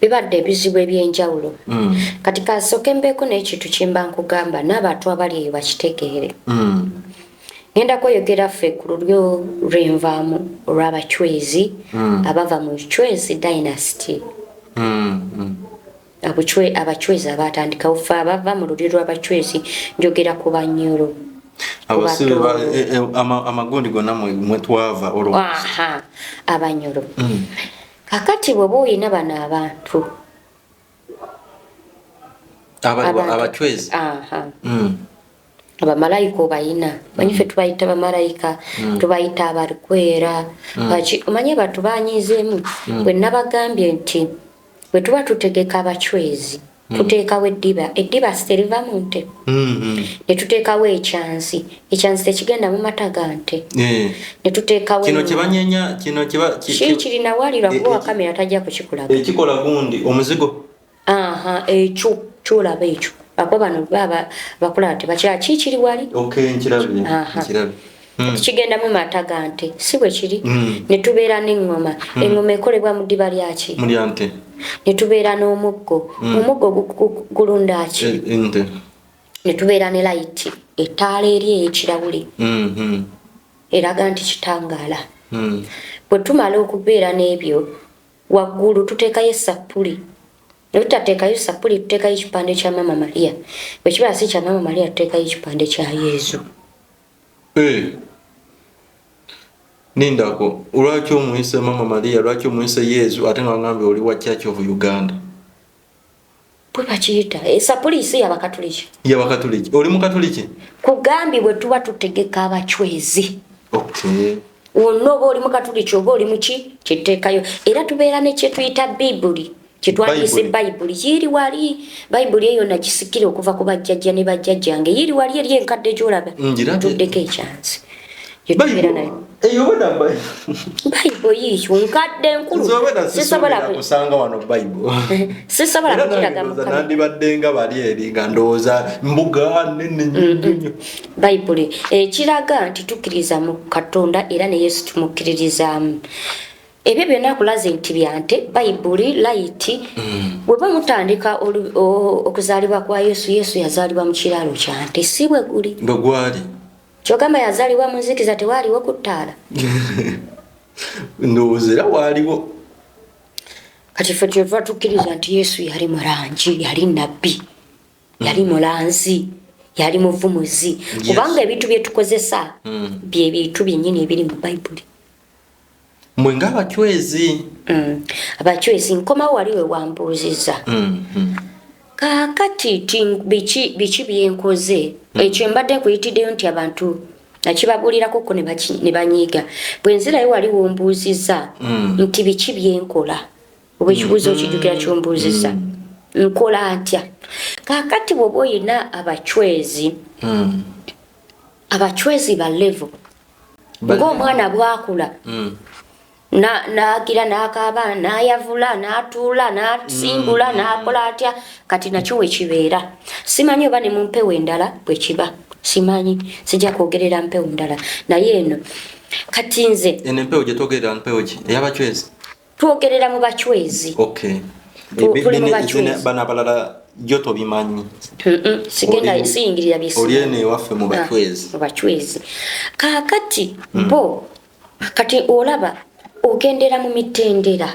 Bibadde ebizibu ebyenjawulo. Kati kasooke mbeeko n'ekintu kyemba nkugamba n'abantu abali eyo bakitegeere. Ngenda kweyogera ffe ku lulyo lwenvaamu olw'Abacwezi, abava mu Cwezi dynasty. Abacwezi abatandikawo, ffe abava mu lulyo lw'Abacwezi, njogera ku Banyoro, ku Abasibe Batooro. Amagundi gonna mwe twava olwo. Aha, Abanyoro. Kakati bw'oba oyina bano abantu Abacwezi. Aha. Abamalayika obayina, manyi ffe tubayita bamalayika, tubayita abalikwera. Baki omanyi abantu banyizeemu bwe nabagambye nti bwe tuba tutegeka Abacwezi, tuteekawo eddiba. Eddiba si teriva mu nte? Ne tuteekawo ekyansi. Ekyansi tekigenda mu mata ga nte? Eh. Ne tuteekawo Kino ennyo. kyebanyenya kino kiba Ki kirina walirwa kuba wa kamera tajja kukikulaga. Ekikola gundi omuzigo. Aha, ekyo kyolaba ekyo, akuba bano baba bakulaba tebakira ki kiri wali. Okay, nkirabye. Aha. Nkirabye. Kigendamu mata ga nte, si bwe kiri? Mm. Ne tubeera n'eŋŋoma. Eŋŋoma ekolebwa mu ddiba lyaki? Mulya nte. Ne tubeera n'omuggo. Omuggo gulunda ki? Ente. Ne tubeera ne layiti, ettaala eri ey'ekirawuli, eraga nti kitangaala. Bwe tumala okubeera n'ebyo, waggulu tuteekayo essapuli. Ne tutateekayo sapuli, tuteekayo ekipande kya Mama Maria. Bwe kiba si kya Mama Maria, tuteekayo ekipande kya Yezu. Eh. Nindako, lwaki omuyise Mama Maria, lwaki omuyise Yezu, ate nga wangambye oli wa Church of Uganda? Bwe bakiyita, esapuli si yabakatuliki? Yabakatuliki. Oli mukatuliki? Kugambye bwe tuba tutegeka Abacwezi, wonna oba oli mukatuliki oba oli muki, kyetuteekayo. Era tubeera ne kyetuyita Bibuli, kyetwandiise. Bayibuli. Bayibuli yiri wali. Bayibuli eyo nagisikira okuva ku bajjajja ne bajjajjange, yiri wali eri enkadde gyolaba. Ngirabye. Tuddeko ekyansi gyetubeera nayo. Eyo weda Bible. Bayibuli yiyo nkadde nkulu. Nze obwedda Sisobola sisuubira kusanga wano Bible. Sisobola Era kukiraga nange mu ndowooza kamera. nandibadde nga bali eri nga ndowooza mbuga nene nnyo nnyo. Bayibuli ekiraga nti tukkiriza mu Katonda, era ne Yesu tumukkiririzaamu. Ebyo byonna akulaze nti byante Bayibuli layiti. Bweba mutandika okuzaalibwa kwa Yesu, Yesu yazaalibwa mu kiraalo kyante, si bwe guli? Bwe gwali. Kyogamba yazaalibwa mu nzikiza, tewaaliwo kuttaala? Ndowooza era waaliwo. Kati ffe kyeva tukkiriza nti Yesu yali mulangi, yali nabbi, yali mulanzi, yali muvumuzi, kubanga ebintu bye tukozesa bye bintu byennyini ebiri mu Bayibuli. Mwe ng'abacwezi. Abacwezi, nkomawo wali we wambuuzizza. Kaakati biki biki byenkoze? Ekyo mbadde nkuyitiddeyo nti abantu nakibabuulirako ko ne banyiiga. Bwe nzirayo wali wombuuzizza nti biki byenkola, oba ekibuuzo okijjukira kyombuuzizza, nkola ntya? Kaakati bw'oba oyina abacwezi, abacwezi ba level, ng'omwana bw'akula, n'agira n'akaaba, n'ayavula, n'atuula, n'asimbula, n'akola atya, kati nakyo we kibeera. Simanyi oba ne mu mpewo endala bwe kiba, simanyi, sijja kwogerera mpewo ndala, naye eno kati nze Eno empewo gye twogerera mpewo ki? Ey'abacwezi? Twogerera mu bacwezi. Tuli mu bacwezi. Bano abalala yo tobimanyi? Sigenda, siyingirira byesi. Oli eno ewaffe mu bacwezi. Ah, mu bacwezi. Kaakati bo kati olaba ogendera mu mitendera,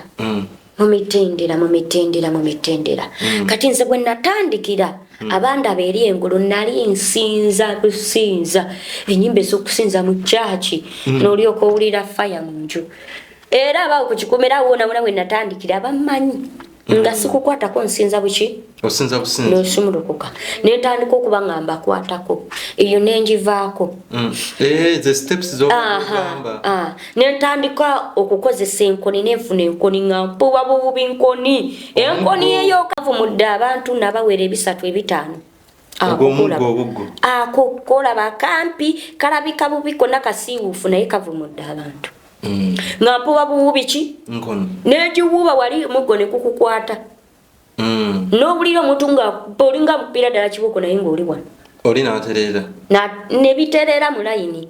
mu mitendera, mu mitendera, mu mitendera. Kati nze bwe natandikira, abandaba eri engulu, nali nsinza kusinza enyimba ez'okusinza mu kyaki, n'olyoka owulira faya mu nju. Era abawo ku kikomera wona wona we natandikira abamanyi nga sikukwatako, nsinza buki? Osinza businza. Nosumulukuka, nentandika okuba nga mbakwatako, eyo nengivaako. Eh, the steps z'ogamba. Ah, nentandika okukozesa enkoni, nenfuna enkoni nga mpuba bububi nkoni, enkoni eyo kavumudde abantu nabawera ebisatu, ebitaano. Ogw'omuggo, obuggo. Ako kolaba kampi kalabika bubi, konna kasiiwuufu, naye kavumudde abantu nga mpuba buwubi ki? Nkono. Negiwuuba wali muggo ne kukukwata, n'owulira omuntu nga olinga mupiira ddala kiboko, naye ng'oli wano. Oli n'atereera. Ne bitereera mu layini.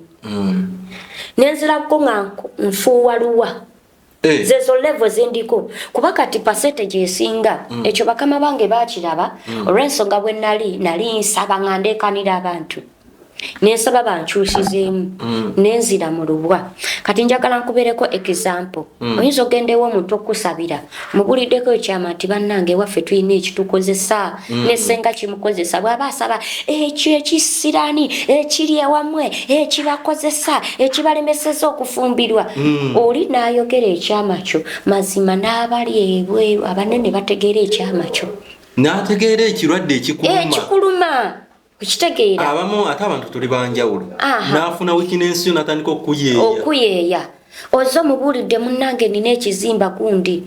Nenzirako nga nfuuwa luwa. Zezo level zendiko, kuba kati percentage esinga, ekyo bakama bange bakiraba, olw'ensonga bwe nali nsaba nga ndekanira abantu, nensaba bankyusizeemu, nenzira mu lubwa. Kati njagala nkubeereko example. Oyinza ogenda ew'omuntu okusabira, mubuliddeko ekyama nti bannange ewaffe tulina ekitukozesa, nesenga kimukozesa, bw'aba asaba ekyo ekisirani ekiri ewammwe ekibakozesa, ekibalemeseza okufumbirwa, oli n'ayogera ekyama kyo, mazima n'abali ebweru abanene bategeera ekyama kyo. N'ategeera ekirwadde ekikuluma. Ekikuluma, okitegeera? Abamu ate abantu tuli banjawulo. N'afuna weakness yo, n'atandika okuyeeya. Okuyeeya. Oze omubuulidde, munnange nina ekizimba gundi,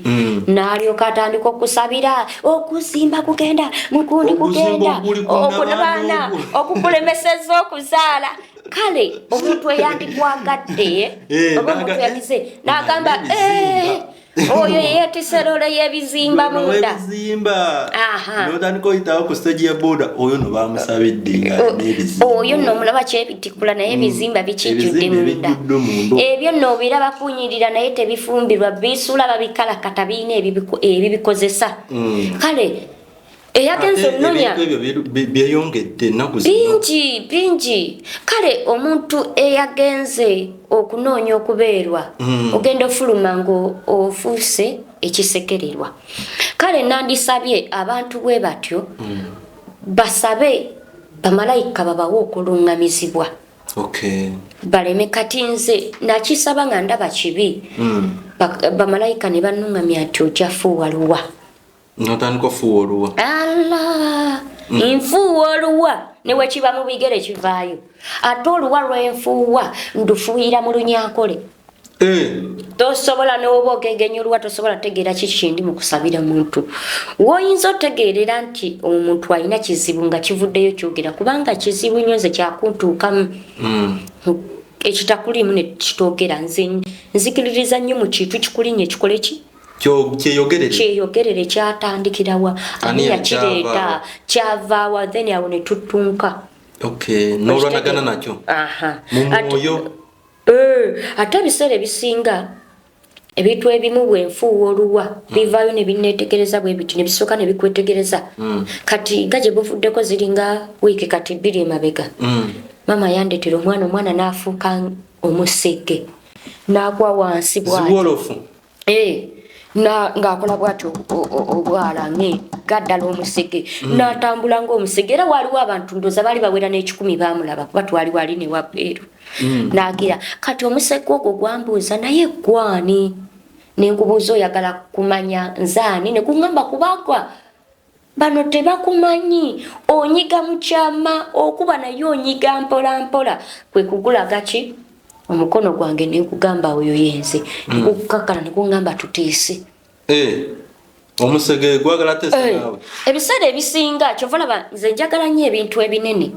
n'alyoka atandika okusabira okuzimba kugenda mugundi, Oguzimba kugenda oguli ku okunabaana, nabaana. Okukulemeseza okuzaala. Kale omuntu eyandikwagadde, oba omuntu yagize n'agamba, n'ebizimba. "Eh, oyo yeetise role y'ebizimba munda." Ebizimba. Aha. N'otandika oyitawo ku stage ya boda, oyo no bamusabidde nga alina ebizimba. Oyo nno omulaba kyebitikula, naye ebizimba bikijjudde Ebizimba munda. ebijjudde munda. Ebyo nno obiraba kunyirira, naye tebifumbirwa, bisuula babikalakata, biina ebibikozesa. Kale eyagenza Ate ononya ebintu ebyo byeyongedde ennaku zino. Bingi bingi. Kale omuntu eyagenze okunoonya okubeerwa, ogenda ofuluma nga ofuuse ekisekererwa. Kale nandisabye abantu bwe batyo basabe bamalayika babawe okuluŋŋamizibwa, baleme. Kati nze nakisaba nga ndaba kibi, bamalayika ne banuŋŋamya nti ojja fuuwa luwa. Notandika ofuuwa oluwa. Ala, nfuuwa oluwa ne wekiba mu bigere kivaayo. Ate oluwa lwenfuuwa ndufuuyira mu Lunyankole. Tosobola, noba ogegenya oluwa, tosobola tegeera kiki ndi mu kusabira muntu. Woyinza otegeerera nti omuntu alina kizibu nga kivuddeyo kyogera, kubanga kizibu nnyo nze kyakuntuukamu, ekitakulimu ne kitoogera. Nze nzikiririza nnyo mu kintu kikulinnya ekikole ki? Kyeyogerere. Kyeyogerere. Kyatandikirawa? Ani? Ani yakireeta? Yakyavaawa? Kyavaawa? Then awo ne tutunka. Okay, n'olwanagana nakyo Aha. mu mwoyo. Ate ebiseera ebisinga Ebintu ebimu bwenfuuwa oluwa bivaayo ne binneetegereza bwe biti, ne bisooka ne bikwetegereza. Kati nga gye buvuddeko, ziringa wiiki kati 2 emabega, maama yandetera omwana, omwana n'afuuka omusege, n'agwa wansi bw'ati. Ziwolofu. Eh, ng'akola bw'ati obwala nge gaddala omusege, n'atambula ng'omusege. Era waaliwo abantu, ndooza baali bawera n'ekikumi, baamulaba kuba twali wali ne wabweru. N'agira kati omusege ogwo gwambuuza, "Naye gwani?" Nenkubuuza, "Oyagala kumanya nzaani?" Ne kuŋŋamba, "Kubanga bano tebakumanyi, onyiga mu kyama okuba naye onyiga mpola mpola." Kwe kugulaga ki omukono gwange, nenkugamba, "Oyo yenze." Nekukakkana, nekuŋŋamba, "Tuteese." Eh, omusege gwagala teesa naawe. Ebiseera ebisinga kyova laba nze njagala nnyo ebintu ebinene,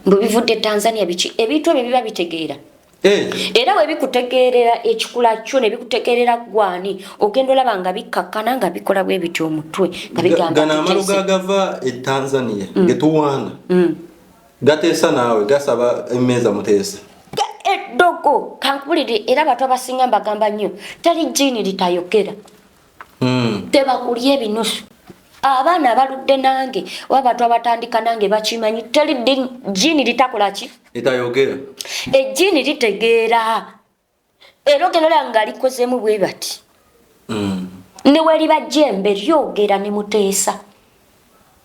bwe bivudde Tanzania biki, ebintu ebyo biba bitegeera. Era bwe bikutegeerera ekikula kyo ne bikutegeerera gwani, ogenda olaba nga bikkakkana nga bikola bwe biti omutwe nga bigamba, Gano amalo "Tuteese." gagava e Tanzania getuwaana gateesa naawe, gasaba emmeeza muteesa. Eddogo kankubulire, era abantu abasinga mbagamba nnyo, teri jiini litayogera. Tebakulya ebinusu. Abaana abaludde nange oba abantu abatandika nange bakimanyi, teri jiini litakola ki? Etayogera. Ejjiini litegeera, era ogenda olaba nga likozemu bwe bati, ne weriba jembe lyogera ne muteesa.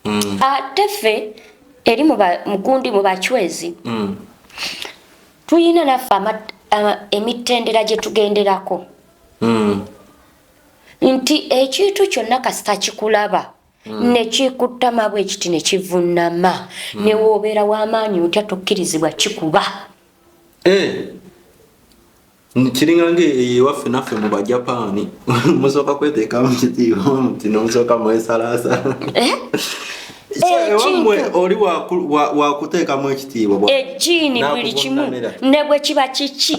Ate ffe eri mugundi mu bacwezi, tuyina naffe emitendera gye tugenderako, nti ekintu kyonna kasita kikulaba nekikuttama bwe kiti nekivunama, newoobeera w'amaanyi otya, tokkirizibwa kikuba. Eh, kiringa nga ewaffe naffe mu Bajapaani, musooka kweteekamu kitiibwa muti nomusooka mwesalaasala. Eh? Ewammwe Ekintu oli wakuteekamu ekitiibwa Ejiini buli kimu, n'akuvunamira. ne bwe kiba kiki,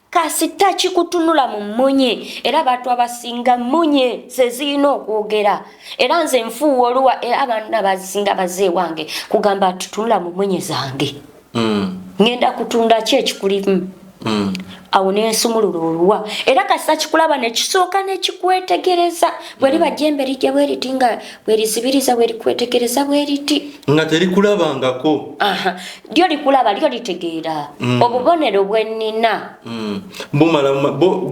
kasita kikutunula mu mmunye. Era abantu abasinga mmunye ze zirina okwogera. Era nze nfuuwa oluwa, era abaana abasinga baze wange kugamba, "Tutunula mu mmunye zange." Ngenda kutunda ki ekikulimu? Awo nensumulula oluwa, era kasita kikulaba nekisooka nekikwetegereza, bwe liba jembe lijja bwe riti nga bwerizibiriza, bwerikwetegereza bwe riti. Nga terikulabangako. Aha, lyo likulaba, lyo litegeera obubonero bwe nnina. Bumala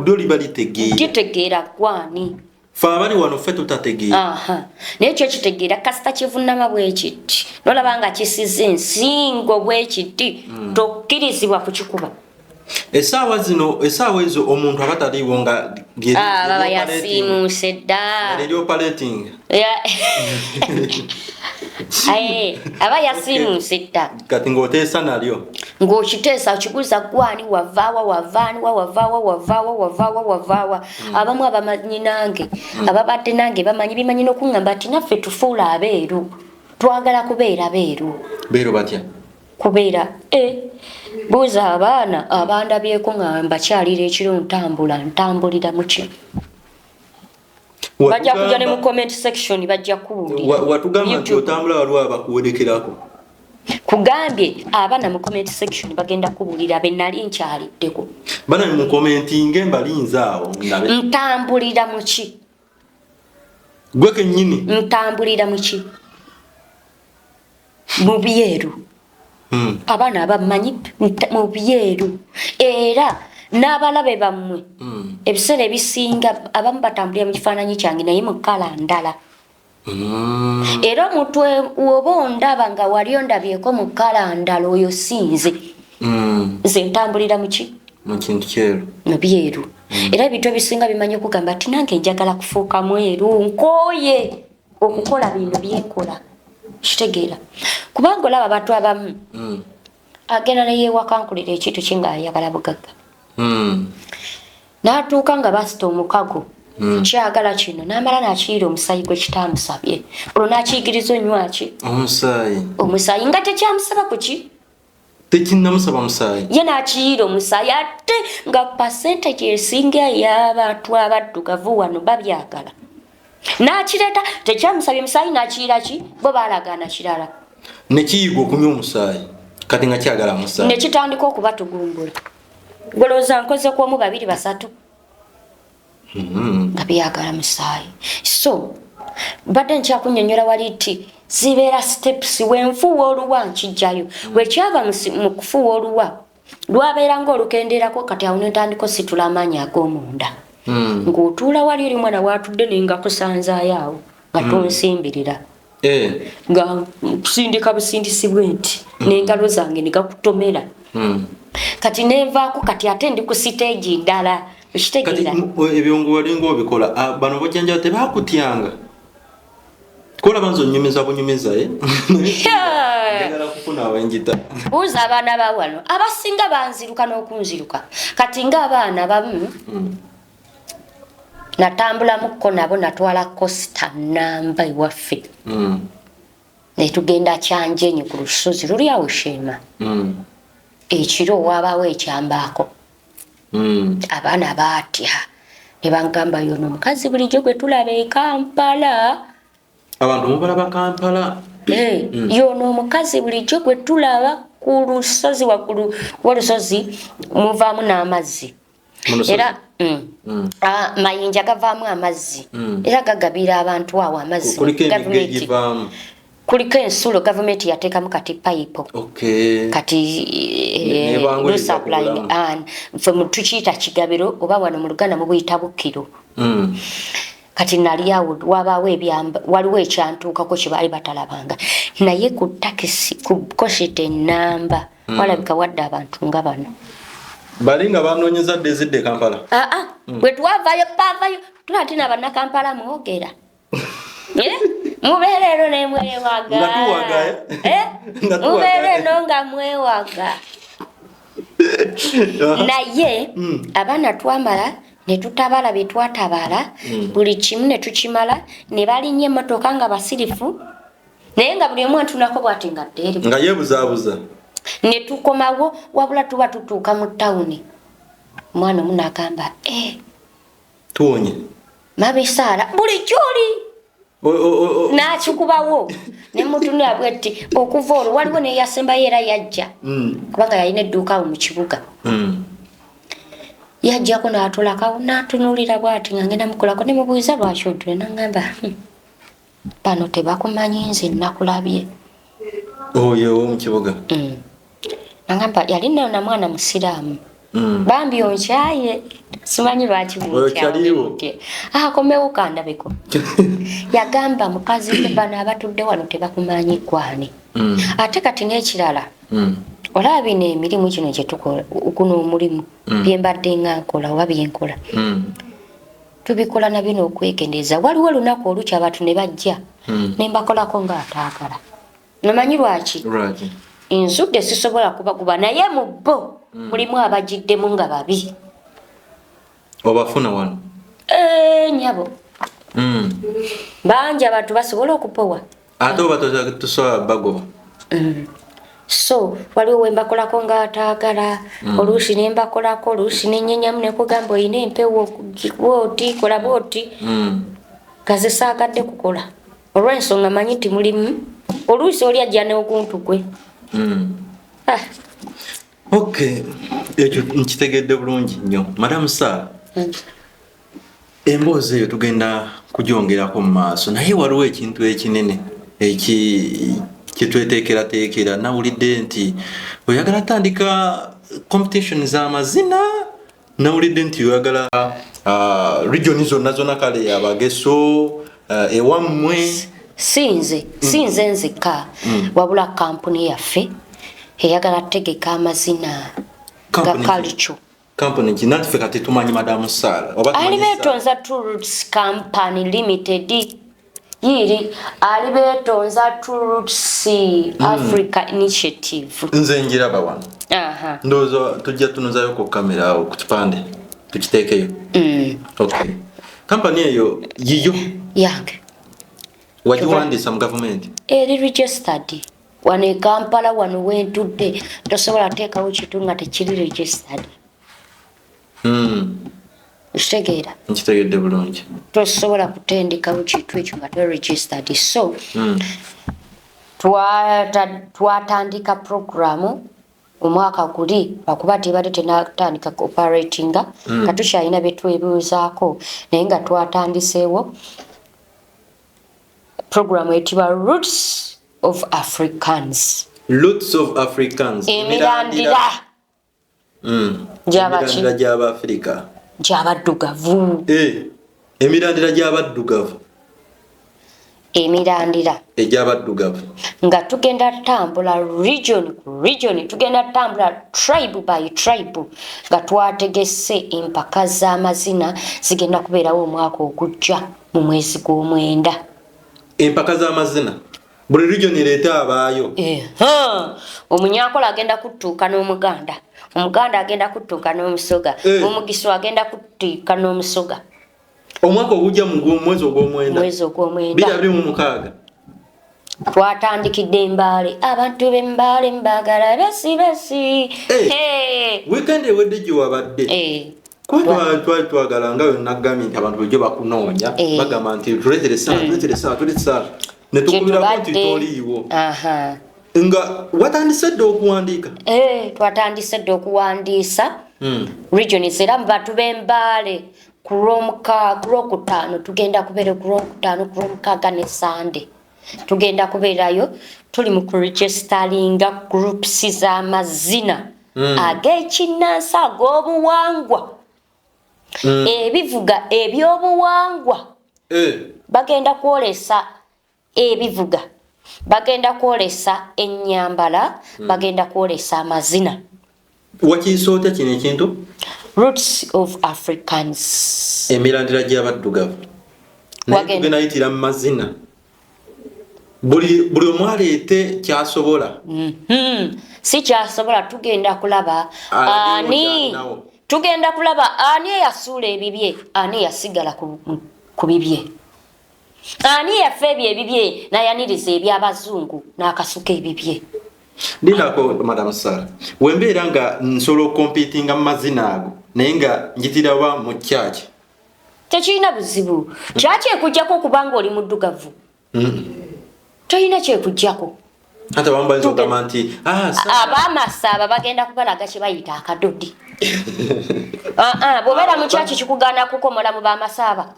lyo liba litegeera. Litegeera gwani. Fe abali wano ffe tutategeera. Aha, naye kyo kitegeera. Kasita kivunama bwe kiti, nolaba nga kisize ensingo bwe kiti, tokkirizibwa kukikuba. Essaawa zino, essaawa ezo omuntu aba taliiwo nga Ah, baba yasiimuuse dda. Leri operating. Aba yasiimuuse dda. Kati ng'oteesa nalyo. Ng'okiteesa, okiguza gwani, wavaawa, wavaaniwa, wavaawa, wavaawa, wavaawa, wavaawa. Abamu abamanyi nange, ababadde nange bamanyi, bimanyi n'okuŋŋamba nti naffe tufuula abeeru, twagala kubeera beeru. Beero batya? Kubeera buuza abaana abandabyeko nga mbakyalira ekiro, ntambula, ntambulira muki? Bajja kujja ne mu comment section, bajja kubuulira. Watugamba nti YouTube. Otambula waliwo abakuwerekerako. Kugambye abaana mu comment section bagenda kubuulira be nali nkyaliddeko. Bana mukomentinge, mbalinze awo ndabe. Ntambulira muki? Gwe kennyini. Ntambulira muki? Mu byeru. Abaana abamanyi mu byeru, era n'abalabe bammwe, ebiseera ebisinga abamu batambulira mu kifaananyi kyange naye mu kala ndala. Era omuntu woba ondaba nga wali ondabyeko mu kala ndala, oyo sinze. Nze ntambulira muki? Mu kintu kyeru. Mu byeru. Era ebintu ebisinga bimanyi okugamba nti nange njagala kufuuka mweru, nkooye okukola bino byenkola. Kitegeera, kubanga olaba abantu abamu agenda neyewakankulira ekintu ki ngaayagala bugagga, n'atuuka nga basita omukago, kyagala kino, n'amala n'akiyira omusayi gwe kitaamusabye, olwo n'akiyigiriza onywaki. Omusaayi. Omusaayi nga tekyamusaba kuki. Tekinnamusaba musaayi. Ye n'akiyira omusaayi, ate nga percentage esinga ey'abantu abaddugavu wano babyagala, n'akireeta, tekyamusabye musaayi, n'akiyira ki, bo baalagaana kirala. Nekiyiga okunywa omusaayi, kati nga kyagala musaayi. Ne kitandika okubatugumbula. Golowooza nkoze ku omu, babiri, basatu. Nga byagala musaayi. So mbadde nkyakunyonyola wali nti zibeera steps. Wenfuuwa oluwa nkijjayo, wekyava mu kufuuwa oluwa lwabeera ngaolukenderako. Kati awo nentandika ositula amaanyi ag'omunda, ng'otuula wali eri mwana watudde naye nga kusanzaayo awo nga tonsimbirira, nga nsindika busindisi bwe nti n'engalo zange ne gakutomera. Kati nenvaako, kati ate ndi ku stage ndala. Kati okitegeera? Ebyo walinga obikola, bano bojjanjaba tebakutyanga? Kolaba nze onyumiza bunyumiza, eh? Njagala kufuna awenjita. Buuza abaana ba wano, abasinga banziruka n'okunziruka. Kati ng'abaana bamu natambulamukko nabo, natwala coaster namba ewaffe, netugenda Kyanjenyi ku lusozi luli awo Sheema. Ekiro wabaawo ekyambaako. Abaana baatya ne bangamba, "Yono omukazi bulijjo gwe tulaba e Kampala." Abantu mubalaba Kampala. Eh, yono omukazi bulijjo gwe tulaba ku lusozi waggulu w'olusozi muvaamu n'amazzi. Mu lusozi? Era mayinja gavaamu amazzi, era gagabira abantu awo amazzi. Kuliko emigga Gavumenti egivaamu? Kuliko ensulo, gavumenti yateekamu kati payipo. Kati Nebanguyiriza ku supply. bulamu. Ffe tukiyita kigabiro, oba wano mu Luganda mubuyita bukkiro. Kati nali awo, wabaawo ebyamba, waliwo ekyantuukako kye baali batalabanga. Naye ku takisi, ku coaster enamba, walabika wadde abantu nga bano. Bali nga banoonyeza dde ezidde e Kampala? Aa, bwe twavayo, baavayo tulati nabannakampala mwogera. Eh? Mubeera eno nemwewaga. Nga tuwaga, eh? Eh? Nga tuwaga. Mubeera eno nga mwewaga, naye abaana twamala ne tutabala bye twatabala, buli kimu ne tukimala, ne balinnya emmotoka nga basirifu, naye nga buli omu antunako bwati nga ddeeri. Nga yeebuzaabuza. Ne tukomawo, wabula tuba tutuuka mu tawuni, omwana omu n'agamba, "Eh, Tuwonye. Mummy Saara buli kyoli." N'akikubawo nemutunula bwetti. Okuva olwo waliwo neyasembayo era yajja, kubanga yalina edduuka awo mu kibuga. Yajjako n'atulakawo n'atunulira bwati nga ngenda mukolako. Nemubuuza, "Lwaki ontule?" Nagamba, bano tebakumanyi, nze nakulabye." Oyo owomukibuga? Nagamba yali na mwana musiraamu. "Bambi onkyaye, simanyi lwaki." Oyo kyaliwo. Akomewo kandabeko. Yagamba, "Mukazi gwe, bano abatudde wano tebakumanyi gwani." Ate kati n'ekirala, olaba bino emirimu kino gyetukola, guno omulimu, byembadde nga nkola oba byenkola, tubikola na bino okwegendereza. Waliwo olunaku olukya abantu ne bajja, ne mbakolako ng'ataagala. Nomanyi lwaki? Lwaki? Nzudde sisobola kubaguba, naye mu bo mulimu abagiddemu nga babi. Obafuna wano? Eh, nyabo, bangi abantu basobola okupowa. Ate oba tosobola bagoba. So waliwo wembakolako ngaataagala, oluusi nembakolako, oluusi nenyenyamu nekugamba, "Oyina empewo bwoti, kola bwoti." Nga zisaagadde kukola olw'ensonga manyi nti mulimu oluusi oli ajja n'oguntu gwe. Ah, Ok, ekyo nkitegedde bulungi nnyo, Madamu Saara. Emboozi eyo tugenda kugyongerako mu maaso, naye waliwo ekintu ekinene eki kyetweteekerateekera. Nawulidde nti oyagala tandika competition z'amazina, nawulidde nti oyagala region zonna zonna, kale Abageso, ewammwe. Sinze nzekka, wabula kampuni yaffe eyagala tegeka amazina ga Kampuni ki? culture. Kampuni ki? Nanti ffe kati tumanyi Madamu Saara, oba tumanyi Ali Saara? Beetonza Tours Company Limited, yiri Ali Beetonza Tours Africa Initiative. Nze njiraba wano. Ndowooza tujja tunuzayo ku kamera awo ku kipande tukiteekeyo. Okay, kampani eyo yiyo? Yange. Wagiwandiisa mu gavumenti? Eri registered wano e Kampala. Wano wentudde tosobola teekawo kitu nga tekiri registered. Okitegeera? Nkitegedde bulungi. Tosobola kutendekawo kintu ekyo nga to registered. So twatandika programu. Omwaka guli lwakuba tebadde tenatandika operatinga, nga tukyalina bye twebuuzaako, naye nga twatandiseewo programu eyitibwa Roots of Africans. Roots of Africans. Emirandira Gy'abaki? Emirandira gy'Abafirika. Gy'abaddugavu. Eh, emirandira gy'abaddugavu. Emirandira egy'abaddugavu. Nga tugenda tambula region ku region, tugenda tambula tribe by tribe, nga twategese empaka z'amazina zigenda kubeerawo omwaka ogujja mu mwezi gw'omwenda. Empaka z'amazina, buli region ereeta abaayo. Eha, Omunyankola agenda kutuuka n'Omuganda, Omuganda agenda kutuuka n'Omusoga, Omugisu agenda kutuuka n'Omusoga. Omwaka ogujja mu mwezi ogw'omwenda. Mwezi ogw'omwenda. 2026. Twatandikidde Embaale, abantu b'Embaale mbagala besi besi. Eh. Hey. Weekend ewedde gye wabadde, kuba twali twagala, nga wenagambye nti abantu bulijjo bakunoonya, bagamba nti tuleetere Saara, tuleetere Saara, tuleetere Saara, ne tukubirako nti Kyetubadde. toliiwo. Nga watandise dda okuwandiika? Eh, twatandise dda okuwandiisa regions, era mu bantu b'Embaale ku Lwokutaano tugenda kubeera, ku Lwokutaano, ku Lwomukaaga ne Sande tugenda kubeerayo, tuli mu kuregisteringa groups z'amazina ag'ekinnansi, ag'obuwangwa, ebivuga ebyobuwangwa. Bagenda kwolesa ebivuga, bagenda kwolesa ennyambala, bagenda kwolesa amazina. Wakiisa otya kino ekintu? Roots of Africans. Emirandira gy'abaddugavu, naye tugenda yitira mu mazina, buli omu aleete kyasobola. Si kyasobola, tugenda kulaba Alagewo ani kyalinawo. Tugenda kulaba ani eyasuula ebibye, ani eyasigala ku bibye, ani yafa ebyo ebibye nayaniriza ebyabazungu n'akasuka ebibye. Lindako, Madam Sara, wembeera nga nsobola okucompetinga mu mazina ago, naye nga njitiraba mu kyaki? Tekirina buzibu, kyakyekujjako okubanga oli muddugavu, tolina kyekujjako. Ate abamu bayinza okugamba nti, "Ah, Sarah." Abamasaaba bagenda kubalaga kye bayita akadodi. Ah, ah, bw'obeera mu kyaki kikugaana kukomola mu bamasaaba,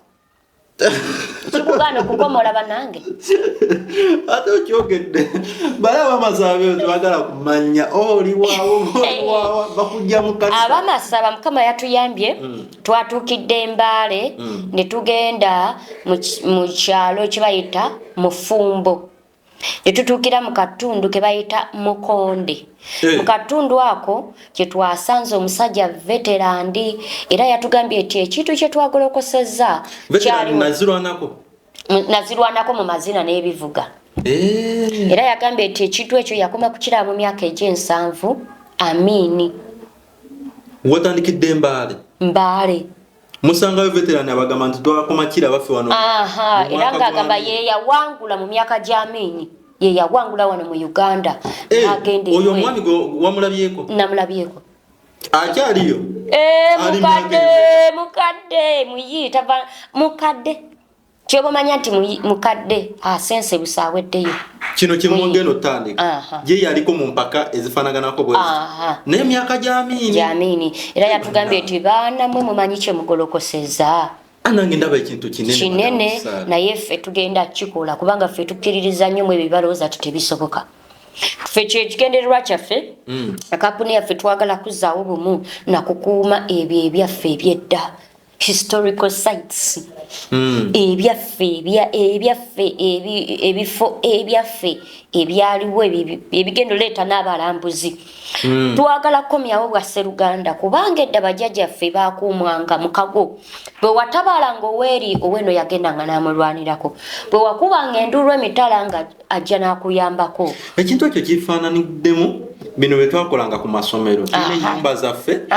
kikugaana okukomola bannange. Ate okyogedde, bali abamasaaba eyo tebagala kumanya oliwawo, oliwawa, bakujja mu kanisa. Abamasaba, Mukama yatuyambye, twatuukidde Embaale ne tugenda mu kyalo kye bayita Mufumbo, ne tutuukira mu katundu ke bayita Mukonde. Mu katundu ako kye twasanze omusajja veteran, era yatugambye nti ekintu kye twagolokosezza Veteran. Kyaliwo. Nazirwanako. Nazirwanako mu mazina n'ebivuga. Era yagambye nti ekintu ekyo yakoma kukiraba mu myaka egy'ensanvu Amiini. Watandikidde Embaale? Mbaale. Musangayo veteran abagamba nti twakoma kira baffe wano Aha, mu era mwaka ng'agamba gwa ye yawangula mu myaka gya Amiini, ye yawangula wano mu Uganda. N'agenda Oyo ebweru. omwami gwe wamulabyeko? Namulabyeko. Akyaliyo? Eh, Ali mukadde. myaka Mukadde muyi tava mukadde, kyoba omanya nti mukadde asense busaweddeyo. Kino kyemwogenda otandika? Aha. Ye yaliko mu mpaka ezifaanaganako bwe Aha. naye emyaka gy'Amiini. Gy'Amiini, era yatugambye nti baana mwe mumanyi kyemugolokoseza. Nange ndaba ekintu kinene, Kinene. Madam Sarah. Naye ffe tugenda kikola, kubanga ffe tukkiririza nnyo mu ebyo balowooza ti tebisoboka. Ffe kyekigendererwa kyaffe, kampuni yaffe twagala kuzzaawo bumu nakukuuma ebyo ebyaffe ebyedda, historical sites, ebyaffe ebyaffe ebifo ebyaffe ebyaliwo, ebigenda oleeta n'abalambuzi. Twagala kukomyawo bwa sseruganda, kubanga edda bajjajjaffe bakuumwanga mukago. Bwe watabaalanga oweeri, oweno yagendanga n'amulwanirako. Bwe wakubanga enduulu emitala, nga ajja n'akuyambako. Ekintu ekyo kifaananiddemu bino bye twakolanga ku masomero, tulina ennyumba zaffe,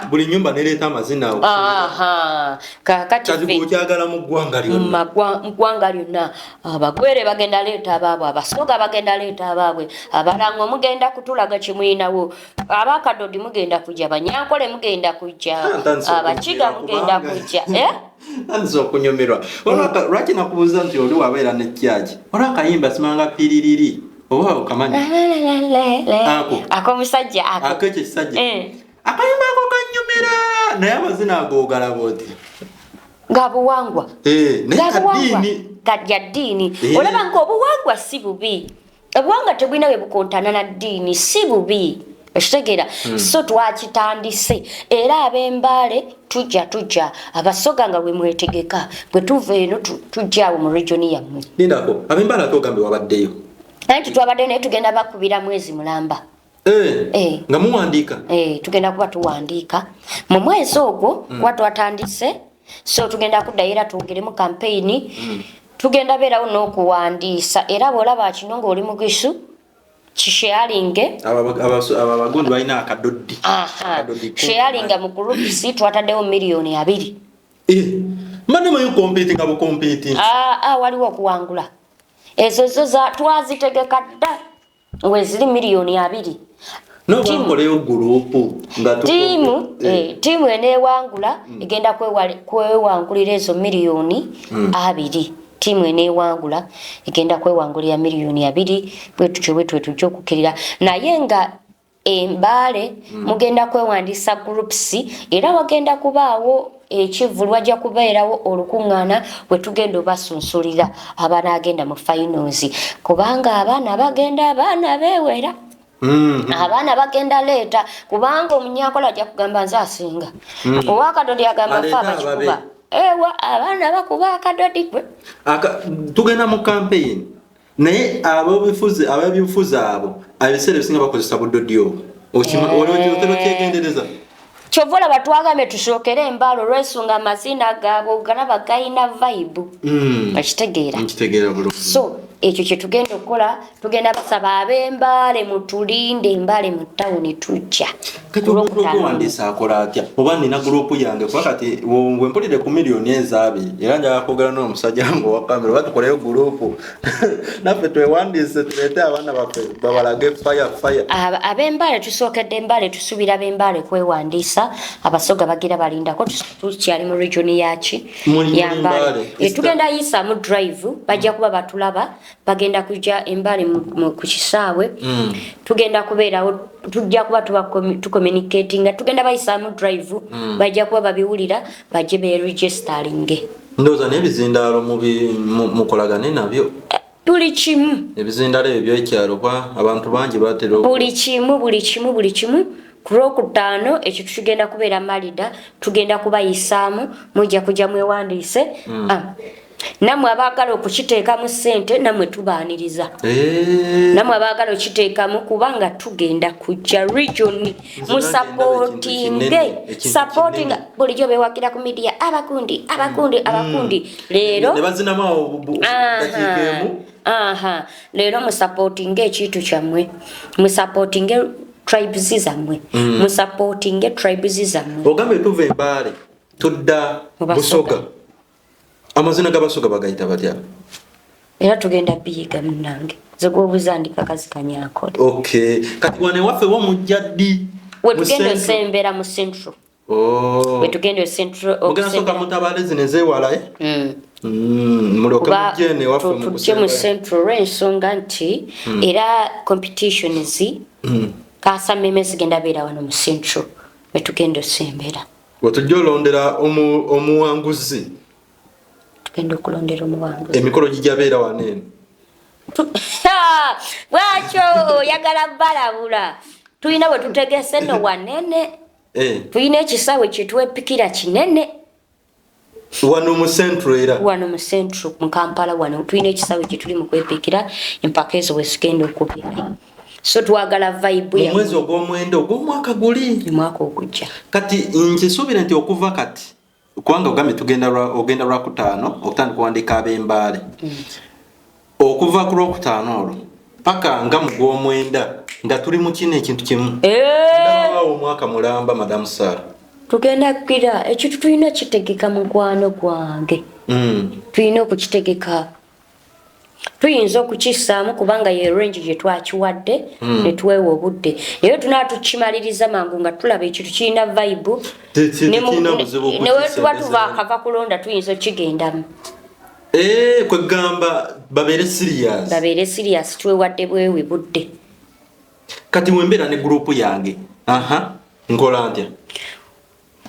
buli nyumba nereeta amazina. Aha, kakati Kati ffe okyagala mu ggwanga lyonna? Mu ggwanga lyonna. Abagwere bagenda leeta abaabwe, Abasoga bagenda leeta abaabwe, Abalango mugenda kutulaga kimuyinawo, Abakadodi mugenda kujja, Abanyankole mugenda kujja, Ah, ntandise Abakiga okunyumirwa mugenda kubanga- kujja. Eh? Ntandise okunyumirwa. Lwaki nakubuuza nti oli wabeera ne kyaki, olwo akayimba simanga piririri. Oba okamanyi? Ako. Ak'omusajja ako. Ako ekyo ekisajja. Eh. Akayimba ako kanyumira naye amazina ago ogalaba oti. Ga buwangwa. Eh, naye Ga buwangwa. kaddiini. Ga ddiini. Eh. Olaba nga obuwangwa si bubi. Obuwangwa tebulina bwe bukontana na ddiini, si bubi. Okitegeera? So twakitandise era ab'Embaale tujja tujja Abasoga nga bwe mwetegeka bwe tuva eno tujja awo mu region yammwe. Lindako, ab'Embaale ate ogambe wabaddeyo. Anti twabaddeyo naye tugenda bakubira mwezi mulamba. Eh, Eh. nga muwandiika. Eh, tugenda kuba tuwandiika mu mwezi ogwo kuba twatandise, so tugenda kuddayo era twongeremu campaign. Tugenda beerawo n'okuwandiisa era bw'olaba kino ng'oli mugisu kisharinge. Aba abagundi balina akadodi. Aha, Akadodi ko. sharinga mu groups. Twataddewo 20 million. Eh, mbadde manyi competing abo competing. Ah, ah, waliwo okuwangula. Ezo zo twazitegeka dda weziri 20 million. No bankoleyo group nga Tiimu Eh. tiimu eneewangula egenda kwewangulira ezo 20 million. Tiimu eneewangula egenda kwewangulira 20 million. Bwe tutyo bwe twe tujja okukkirira naye nga Embaale mugenda kwewandiisa groups era wagenda kubaawo ekivvulu, wajja kubeerawo olukuŋŋaana bwe tugenda obasunsulira abanaagenda mu finals, kubanga abaana bagenda, abaana beewera. Abaana bagenda leeta, kubanga omunyakola ajja kugamba nze asinga, owakadodi agamba fe Aleeta abakikuba. ababe. Ewa abaana bakuba akadodi gwe. Tugenda mu campaign naye abobifuzi ababyobufuzi abo ebiseera ebisinga bakozesa budodi obwo. Otera okyegendereza. Kyova olaba twagambye tusookere Embaala olw'ensonga amazina gaabwe galaba galina vibe. Okitegeera? Nkitegeera bulungi. So ekyo kyetugenda okukola, tugenda basaba ab'Embaale mutulinde, Embaale mu tawuni tujja. Kati omuntu okwewandiisa akola atya? Oba nina group yange, kuba kati bwe mpulire ku 2 million era njagala kwogera n'omusajja wange owa kamera oba tukoleyo group naffe twewandiise tuleete abaana baffe babalage fire fire. Ab'Embaale tusookedde Embaale, tusuubira ab'Embaale kwewandiisa. Abasoga bagira balindako, tukyali mu region yaki? Muli Ya Mbaale. Mbaale. Tugenda yisaamu drive, bajja kuba batulaba, bagenda kujja Embaale ku kisaawe. Tugenda kubeerawo, tujja kuba tucommunicatinga, tugenda bayisaamu drive, bajja kuba babiwulira bajje beregisteringe. Ndowooza n'ebizindaalo mukolagane nabyo. Buli kimu. Ebizindaalo ebyo byekyalo kuba abantu bangi batera Buli kimu, buli kimu, buli kimu. Ku Lwokutaano ekyo tugenda kubeera malida, tugenda kubayisaamu, mujja kujja mwewandiise. Ah, nammwe abaagala okukiteekamu ssente nammwe tubaaniriza. Eh, Nammwe abaagala okiteekamu, kubanga tugenda kujja region musupportinge. Ekintu Supportinga. kinene. Bulijjo bewagira ku media abakundi, abakundi, abakundi. Leero ne bazinamu awo dakiika emu. Aha, leero musupportinge ekintu kyammwe, musupportinge tribes zammwe, musupportinge tribes zammwe. Ogambye tuva Embaale tudda Mu Basoga. Busoga. Amazina g'Abasoga bagayita batya? Era tugenda biyiga munnange, nze gwobuza ndi kakazi kanyankole. Okay, kati wano ewaffe wo mujja ddi? We Mu tugenda Central? osembera mu Central. Oh. We tugenda Central. Mugenda soka mutabale zino ezewala, eh? Mm. Mulyoke Kuba mujje eno ewaffe mu tujje mu kusembayo. Central olw'ensonga nti era competitions kasameme zigenda beera wano mu Central wetugenda osembera. Wetujja olondera omuwanguzi. Tugenda okulondera omuwanguzi. Emikolo gijja beera wano eno. Ha! Bwakyo oyagala balabula, tulina bwe tutegese nno wanene. Eh, Tulina ekisaawe kyetwepikira kinene. Wano mu Central era? Wano mu Central mu Kampala wano tulina ekisaawe kyetuli mu kwepikira empaka ezo wezigenda okubeera, so twagala vibe Mu mwezi ogw'omwenda ogw'omwaka guli? Omwaka ogujja. Kati nkisuubira nti okuva kati, kubanga ogambye tugenda ogenda Lwakutaano okutandika okuwandiika ab'Embaale, okuva ku Lwokutaano olwo paka nga mu gw'omwenda nga tuli mu kino ekintu kimu. Eh! Ndabawo omwaka mulamba, Madamu Sara. Tugenda kukira ekintu tulina kitegeka, mukwano gwange. Tulina okukitegeka, tuyinza okukissaamu kubanga ye range gye twakiwadde ne tuweewa obudde, naye tunaa tukimaliriza mangu nga tulaba ekintu kirina vibe. Tekirina buzibu Newe tuba okukisembeza. tuva akava kulonda tuyinza okukigendamu. Kwegamba babeere serious. Babeere serious, twewadde bwewi budde. Kati wembeera ne gurupu yange, aha, nkola ntya?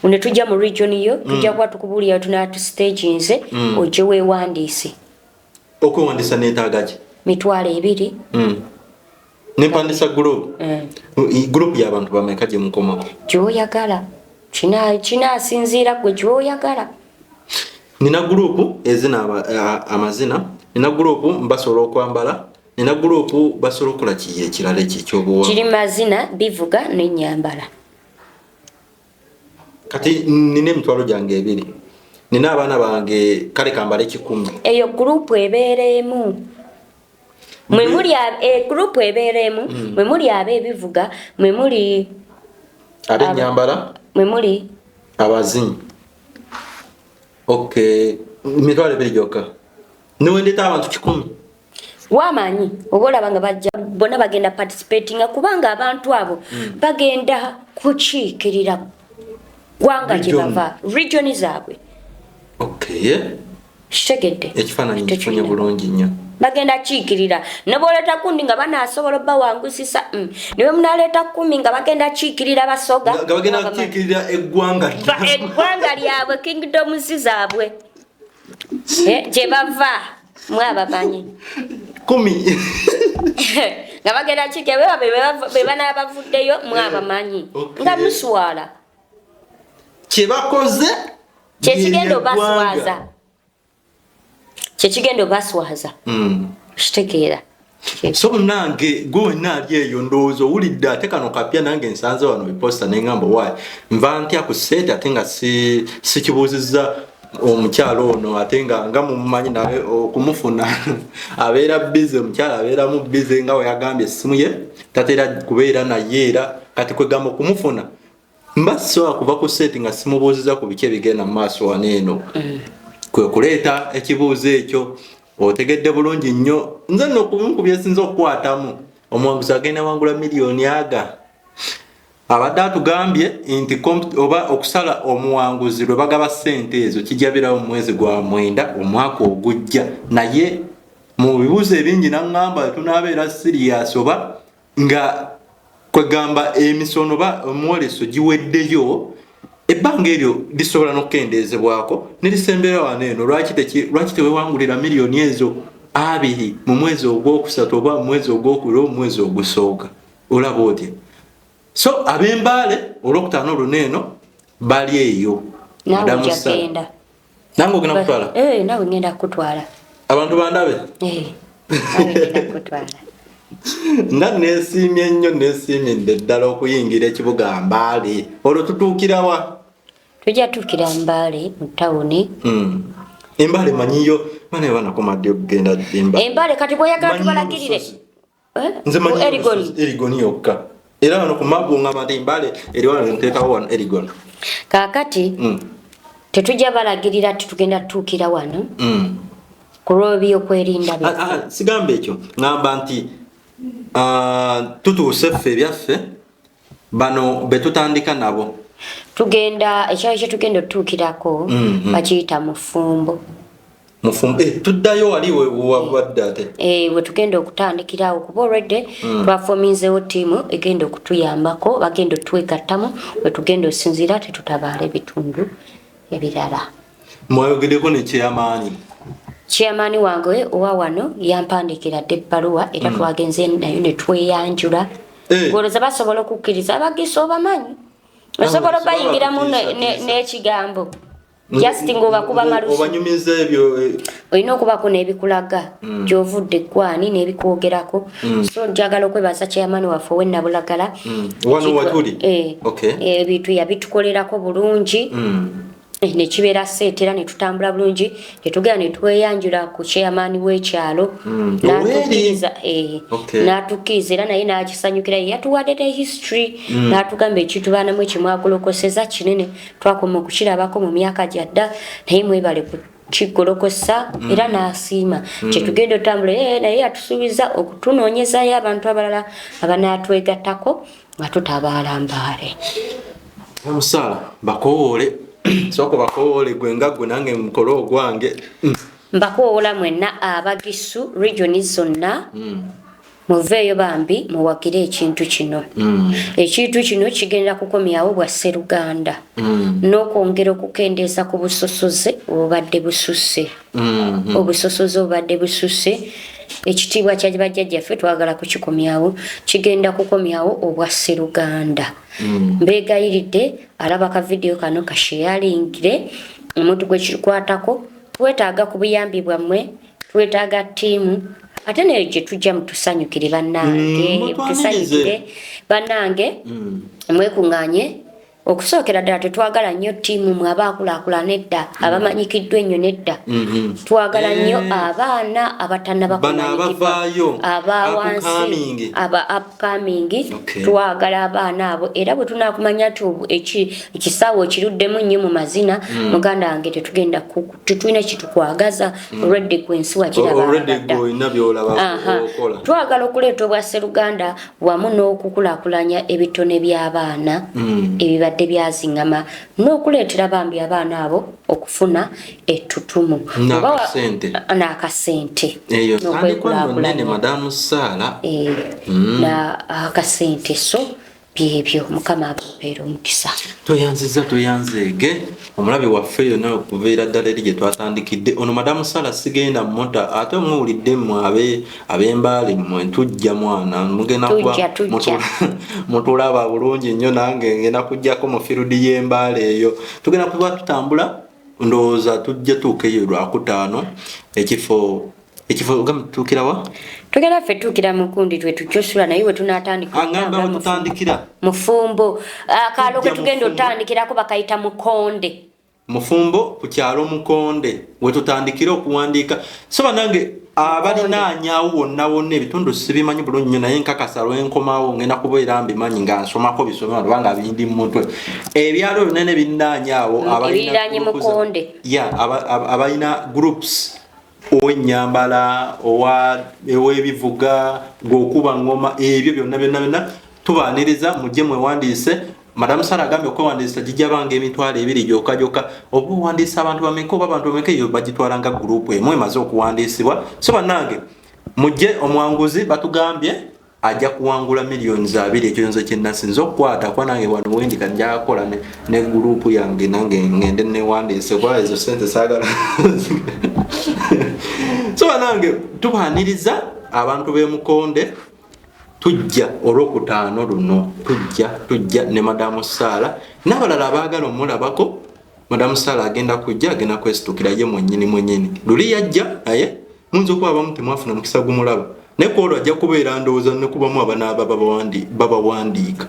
Ne tujja mu region yo, tujja kuba tukubuulira tunatustaginze, ojje weewandiise. Okwewandiisa neetaaga ki? 20,000. Nempandisa gurupu? Gurupu y'abantu bameka gye mukomako? Gyoyagala, kinaasinziira gwe gyoyagala. Nina gurupu ezina amazina, nina gurupu mbasobola okwambala, nina gurupu basobola okukola ki ekirala ekyo ekyobuwangwa? Kiri mazina, bivuga n'ennyambala. Kati nina 20,000, nina abaana bange, kale kambale 100. Eyo gurupu ebeera emu mwe muli gurupu ebeera emu, mwe muli ab'ebivuga, mwe muli ab'ennyambala, mwe muli abazinyi. Okay, 20,000 gyokka niwendeta abantu 100. Wamanyi oba olaba nga bajja bonna bagenda participatinga, kubanga abantu abo bagenda kukiikirira ggwanga gye Region. bava, region zaabwe. Kitegedde? Ekifaananyi Tekirina. kifunye bulungi nnyo. Bagenda kiikirira ne bwoleta kundi nga banaasobola obbawangusisa, ne bwe munaleeta 10 nga bagenda kiikirira Basoga. Nga bagenda kukiikirira eggwanga. Eggwanga lyabwe, kingdoms zaabwe, gye bava, mwabamanyi. 10. Nga bagenda kiikirira be banaabavuddeyo, mwabamanyi. Nga muswala. Kye bakoze kyekigenda lye obaswaza. ggwanga. Kyekigenda obaswaza. Kitegeera? So munange gwe wenna ali eyo, ndowooza owulidde ate kano kapya. Nange nsanze wano biposta neŋŋamba wayi nva ntya ku set ate nga sikibuuzizza omukyalo ono, ate nga mumumanyi naye okumufuna abeera busy, omukyalo abeeramu busy, nga we yagambye essimu ye tatera kubeera naye, era kati kwegamba okumufuna mba sisobola kuva ku set nga simubuuziza ku biki ebigenda mu maaso wano eno. Kwe kuleeta ekibuuzo ekyo. Otegedde bulungi nnyo. Nze nno ku bimu ku byesinza okukwatamu, omuwanguzi agenda wangula miliyoni aga. Abadde atugambye nti oba okusala omuwanguzi lwe bagaba ssente ezo kijabirawo mu mwezi gwa 9 omwaka ogujja, naye mu bibuuzo ebingi naŋŋamba tunaabeera serious oba nga kwegamba emisono oba omwoleso giweddeyo, ebbanga eryo lisobola n'okukendeezebwako ne lisembera wano eno. Lwaki tewewangulira miliyoni ezo 20 mu mwezi ogwokusatu oba mu mwezi ogwokubiri oba mu mwezi ogusooka? Olaba otya? So ab'Embaale olwokutaano luno eno bali eyo. Naawe Madamu ojja Sarah. genda. Nange ogenda kutwala? Naawe ngenda kukutwala. Abantu bandabe? Naawe ngenda kukutwala. Nga neesiimye nnyo, neesiimidde ddala okuyingira ekibuga Mbaale. Olwo tutuukirawa? Tujja tuukira Mbaale mu tawuni. Embaale manyiyo bane banakoma ddi okugenda Embaale? Embaale kati bw'oyagala Manyiyo tubalagirire. olusozi. Nze manyiyo Ku Erigoni. olusozi, Erigoni yokka. Era wano ku mapu ngamba nti Mbaale eri wano, nteekawo wano Erigoni. Kaakati tetujja balagirira ti tugenda tutuukira wano ku lw'ebyokwerinda byaffe. Sigamba ekyo, ngamba nti tutuuse ffe ebyaffe bano be tutandika nabo. Tugenda ekyalo kye tugenda otutuukirako bakiyita Mufumbo. Mufumbo, tuddayo wali wabadde ate. We tugenda okutandikirawo, kuba olwedde twafominzeewo ttiimu egenda okutuyambako, bagenda otwegattamu, we tugenda osinziira tetutabaala ebitundu ebirala. Mwayogeddeko ne chairman? Chairman wange owa wano yampandiikira dda ebbaluwa, era twagenze nayo ne tweyanjula. Ng'olowooza basobola okukkiriza? Abagiisa obamanyi, osobola obayingiramu n'ekigambo just ng'obakuba malusu. Obanyumiza ebyo. Olina okubaako n'ebikulaga gy'ovudde, eggwani n'ebikwogerako. So njagala okwebaza chairman waffe ow'Ennabulagala. Wano watuli? Ebintu yabitukolerako bulungi. Ne kibeera set era ne tutambula bulungi, ne tugenda ne tweyanjula ku chairman w'ekyalo. N'atukkiriza, n'atukkiriza era naye n'akisanyukira. Ye yatuwadde ne history, n'atugamba ekintu baanamu ekimwagolokoseza kinene, twakoma okukirabako mu myaka gyadda, naye mwebale kukigolokosa, era n'asiima. Kyetugenda otambula, naye yatusuubiza okutunoonyezayo abantu abalala abanaatwegattako nga tutabaala Mbaale. Omusaala bakowoole, sooka bakowoole gwe nga gwe, nange mukole ogwange. Mbakoowola mwenna Abagisu region zonna, muveeyo bambi muwagire ekintu kino. Ekintu kino kigenda kukomyawo bwa sseruganda n'okwongera okukendeeza ku busosoze obubadde bususse. Obusosoze obubadde bususse, ekitiibwa kya bajjajjaffe twagala kukikomyawo. Kigenda kukomyawo obwa sseruganda. Mbeegayiridde, alaba ka vidiyo kano kasharingire omuntu gwe kikwatako. Twetaaga ku buyambi bwammwe, twetaaga ttiimu, ate nayo gye tujja mutusanyukire bannange. Mutwanirize. Mutusanyukire bannange. Mwekuŋŋaanye. Okusookera ddala, tetwagala nnyo ttiimu mwe abaakulaakulana edda, abamanyikiddwa ennyo nedda. Twagala nnyo abaana abatannaba Bano kumanyikibwa, abavaayo, aba wansi, upcoming. Aba upcoming. Okay. Twagala abaana abo, era bwe tunakumanya nti ekisaawe okiruddemu nnyo mu mazina, muganda wange, tetugenda tetulina kitukwagaza. Olwedde ku ensi wakiraba Already abadda. gwe olina byolaba Aha. okola. Twagala okuleeta obwa sseruganda wamu n'okukulaakulanya ebitone by'abaana ebibadde byaziŋŋama, n'okuleetera bambi abaana abo okufuna ettutumu. N'akasente. N'akasente. Eyo ntandikwa nno nnene. N'okwekulaakulanya. Madamu Saala. Eh, na akasente. So byebyo, Mukama abampeera omukisa. Toyanziza, toyanzeege omulabi waffe yonna okuviira ddala eri gye twatandikidde. Ono Madamu Sala sigenda mmuta, ate muwulidde mmwe ab'embaale mmwe, tujja mwana mugenda kuba Tujja, tujja. Mutulaba bulungi nnyo. Nange ngenda kujjako mu field y'embaale eyo, tugenda kuba tutambula, ndowooza tujja tuukeyo Lwakutaano. Ekifo ogamba tutuukirawa? Tugenda ffe tuukira mu kundi twe tujja naye we tunaatandika. Agamba we tutandikira. Mufumbo, akaalo ke Tujja tugenda Mufumbo. otandikirako bakayita Mukonde. Mufumbo, ku kyalo Mukonde wetutandikira okuwandiika. So banange abalinaanyawo wonna wonna, ebitundu sibimanyi bulungi nnyo, naye nkakasa lwenkomawo ngenda kubeera mbimanyi nga nsomako bisome kubanga bindi mu mutwe. Ebyalo byonna ebirinaanyaawo, Ebiriraanye Mukonde. Ya, abalina groups, ow'ennyambala, ow'ebivuga, gweokuba ngoma, ebyo byonna byonna byonna tubaaniriza, mujje mwewandiise. Madamu Sara agambye okwewandiisa gijja banga 20,000 gyokka gyokka. Oba owandiisa abantu bameka, oba abantu bameka, eyo bagitwala nga gurupu emu emaze okuwandiisibwa. So bannange mujje, omuwanguzi batugambye ajja kuwangula miliyoni 20. Ekyo nze kyenasinza okukwata, kuba nange wano wendi kati njakukola ne gurupu yange, nange ngende newandiise, kuba ezo sente saagala. So bannange tubaaniriza abantu b'emukonde, tujja Olwokutaano luno, tujja ne Madamu Saala n'abalala abaagala omulabako. Madamu Saala agenda kujja, agenda kwesitukira ye mwennyini mwennyini. Luli yajja, naye muyinza okuba abamu temwafuna mukisa gumulaba, naye ku olwo ajja kubeera, ndowooza nekubamu abanaaba babawandiika.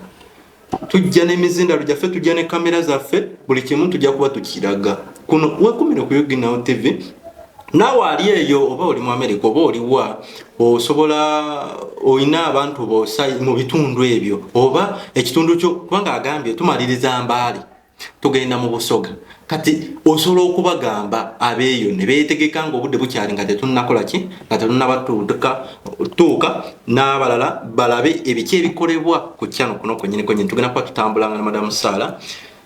Tujja n'emizindalo gyaffe, tujja ne kamera zaffe, buli kimu tujja kuba tukiraga kuno. Wekumire ku Uginaw TV. Naawe ali eyo, oba oli mu America oba oliwa, osobola olina abantu bosa mu bitundu ebyo oba ekitundu kyo, kubanga agambye tumaliriza Mbaale, tugenda mu Busoga. Kati osobola okubagamba abeeyo ne beetegeka nga obudde bukyali, nga tetunnakola ki, nga tetunnabatuuka tuuka, n'abalala balabe ebiki ebikolebwa ku kyano kuno kwenyini kwenyini. Tugenda kuba tutambulanga ne Madamu Saala.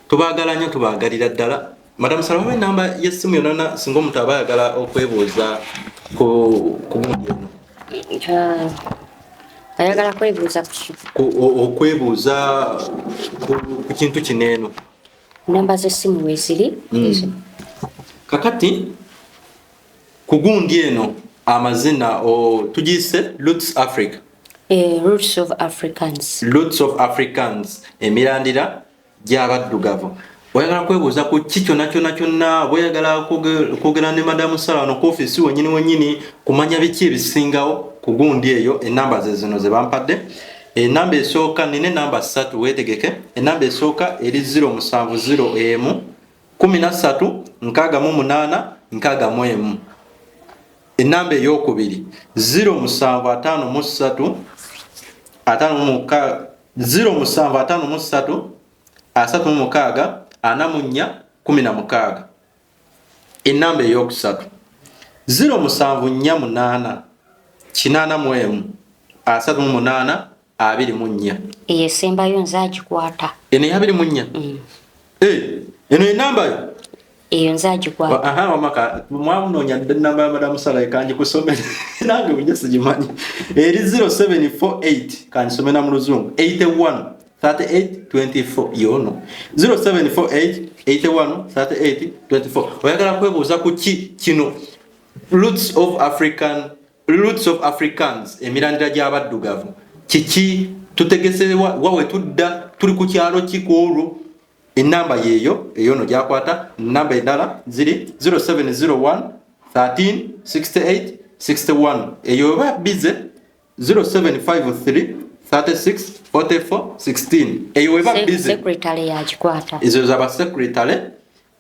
Tubaagala nnyo, tubaagalira ddala. Madamu Saala, waba enamba y'essimu yonna singa omuntu aba ayagala okwebuuza ku gundi eno? Ah, ayagala kwebuuza kuki? Okwebuuza ku kintu kino eno. Namba z'essimu weeziri ezo. Kakati ku gundi eno amazina tugiyise Roots Africa. Eh, Roots of Africans. Roots of Africans, emirandira gy'abaddugavu. Oyagala kwebuuza ku ki kyonna kyonna kyonna, oba oyagala kwogera ne Madamu Sara wano ku ofiisi wenyini wenyini kumanya biki ebisingawo ku gundi eyo, enamba ze zino ze bampadde. Enamba esooka, nina enamba ssatu, weetegeke. Enamba esooka eri 0701 13 68 61. Enamba eyokubiri 0753 56, 0753 36 44 16. Enamba eyokusatu 0748 81 38 24. Eyo esembayo nze agikwata. Eno eyabiri mu nnya. Eh, eno enamba yo. Eyo nze agikwata. Aha, wamaka mwamunoonya namba ya Madamu Sala, kangikusomere, nange bulijjo sigimanyi. Eri 0748, kansome na mu Luzungu, 81 38 24. Yono 0748 81 38 24. Oyagala kwebuuza ku ki kino Roots of African, Roots of Africans, emirandira gy'abaddugavu kiki, tutegese wawe tudda, tuli ku kyalo ki ku olwo. Enamba yeeyo eyono gyakwata. Namba endala ziri 0701 13 68 61. Eyo oba bize 0753 36 44 16. Eyo weba bize. Secretary yagikwata. Ezo zaba secretary.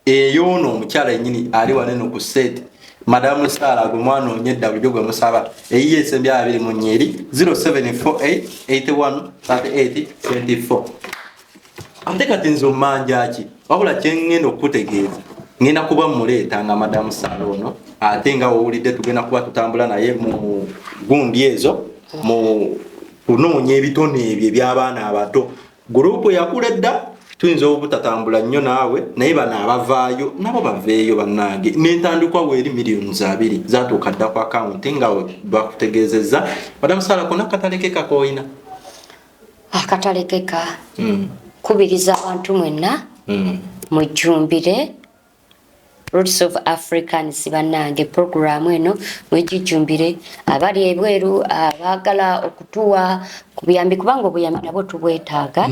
Eyo ono omukyala yennyini ali waneno ku set, Madamu Sara, gwe mwana onyedda bulijjo gwe musaba. Eyiye esembya 24 eri 0748 81 38 24. Ate kati nze omanja ki, wabula kyeŋŋenda okukutegeeza, ŋŋenda kuba muleeta nga Madamu Sara ono, ate nga wowulidde tugenda kuba tutambula naye mu gundi ezo mu kunoonya ebitone ebyo eby'abaana abato. Group yakula edda, tuyinza obutatambula nnyo naawe, naye bano abavaayo nabo baveeyo bannange. N'entandikwa weeri miliyoni 20 zatuuka dda ku akawunti nga bakutegeezezza. Madamu Sara, kona katalekeka koyina? Akatalekeka, kubiriza abantu mwenna mujjumbire Roots of Africans. Bannange, programu eno mwegijjumbire, abali ebweru abaagala okutuwa ku buyambi, kubanga obuyambi nabwo tubwetaaga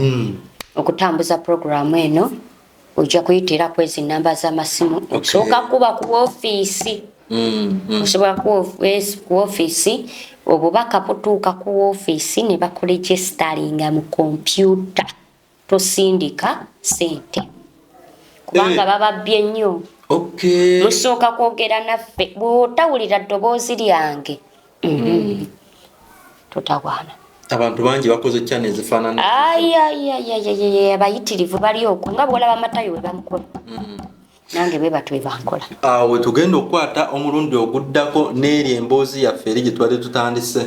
okutambuza programu eno. Ojja kuyitira ku ezi namba z'amasimu. Osooka kuba ku ofiisi, osobola ku ofiisi, obubaka butuuka ku ofiisi ne bakuregisteringa mu kompyuta. Tosindika sente kubanga bababbye nnyo. Musooka kwogera naffe. Bw'otawulira ddoboozi lyange, totawaana. Abantu bangi bakoze channel ezifaanana. Ayayayayaya, abayitirivu bali okwo, nga bwolaba Matayo bwe bamukola, nange bwe batyo bwe bankola. Awo tugenda okukwata omulundi oguddako n'eri emboozi yaffe eri gye twali tutandise,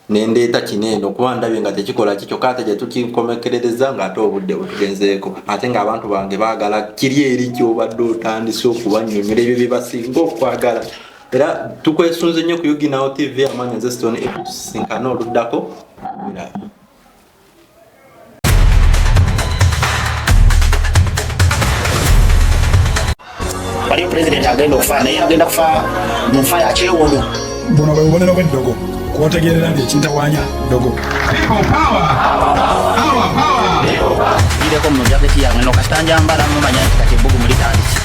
nendeeta kino eno kuba ndabye nga tekikola ki, kyokka ate gye tukikomekerereza ng'ate obudde bwetugenzeeko, ate ng'abantu bange baagala kiri eri kyobadde otandise okubannyonnyola ebyo bye basinga okwagala. Era tukwesunze nnyo ku Uginawo TV. Amaanya nze Stone, tusisinkane oluddako. Biraba. Waliyo pulezidenti agenda okufa, naye agenda kufa mu nfa ya kyewuunyo. Buno bwe bubonero bw'eddogo kwotegeerera nti ekintawaanya ddogo. Gireko mu jaketi yange no kasita njambala mumanya nti kati ebbugumu litandise.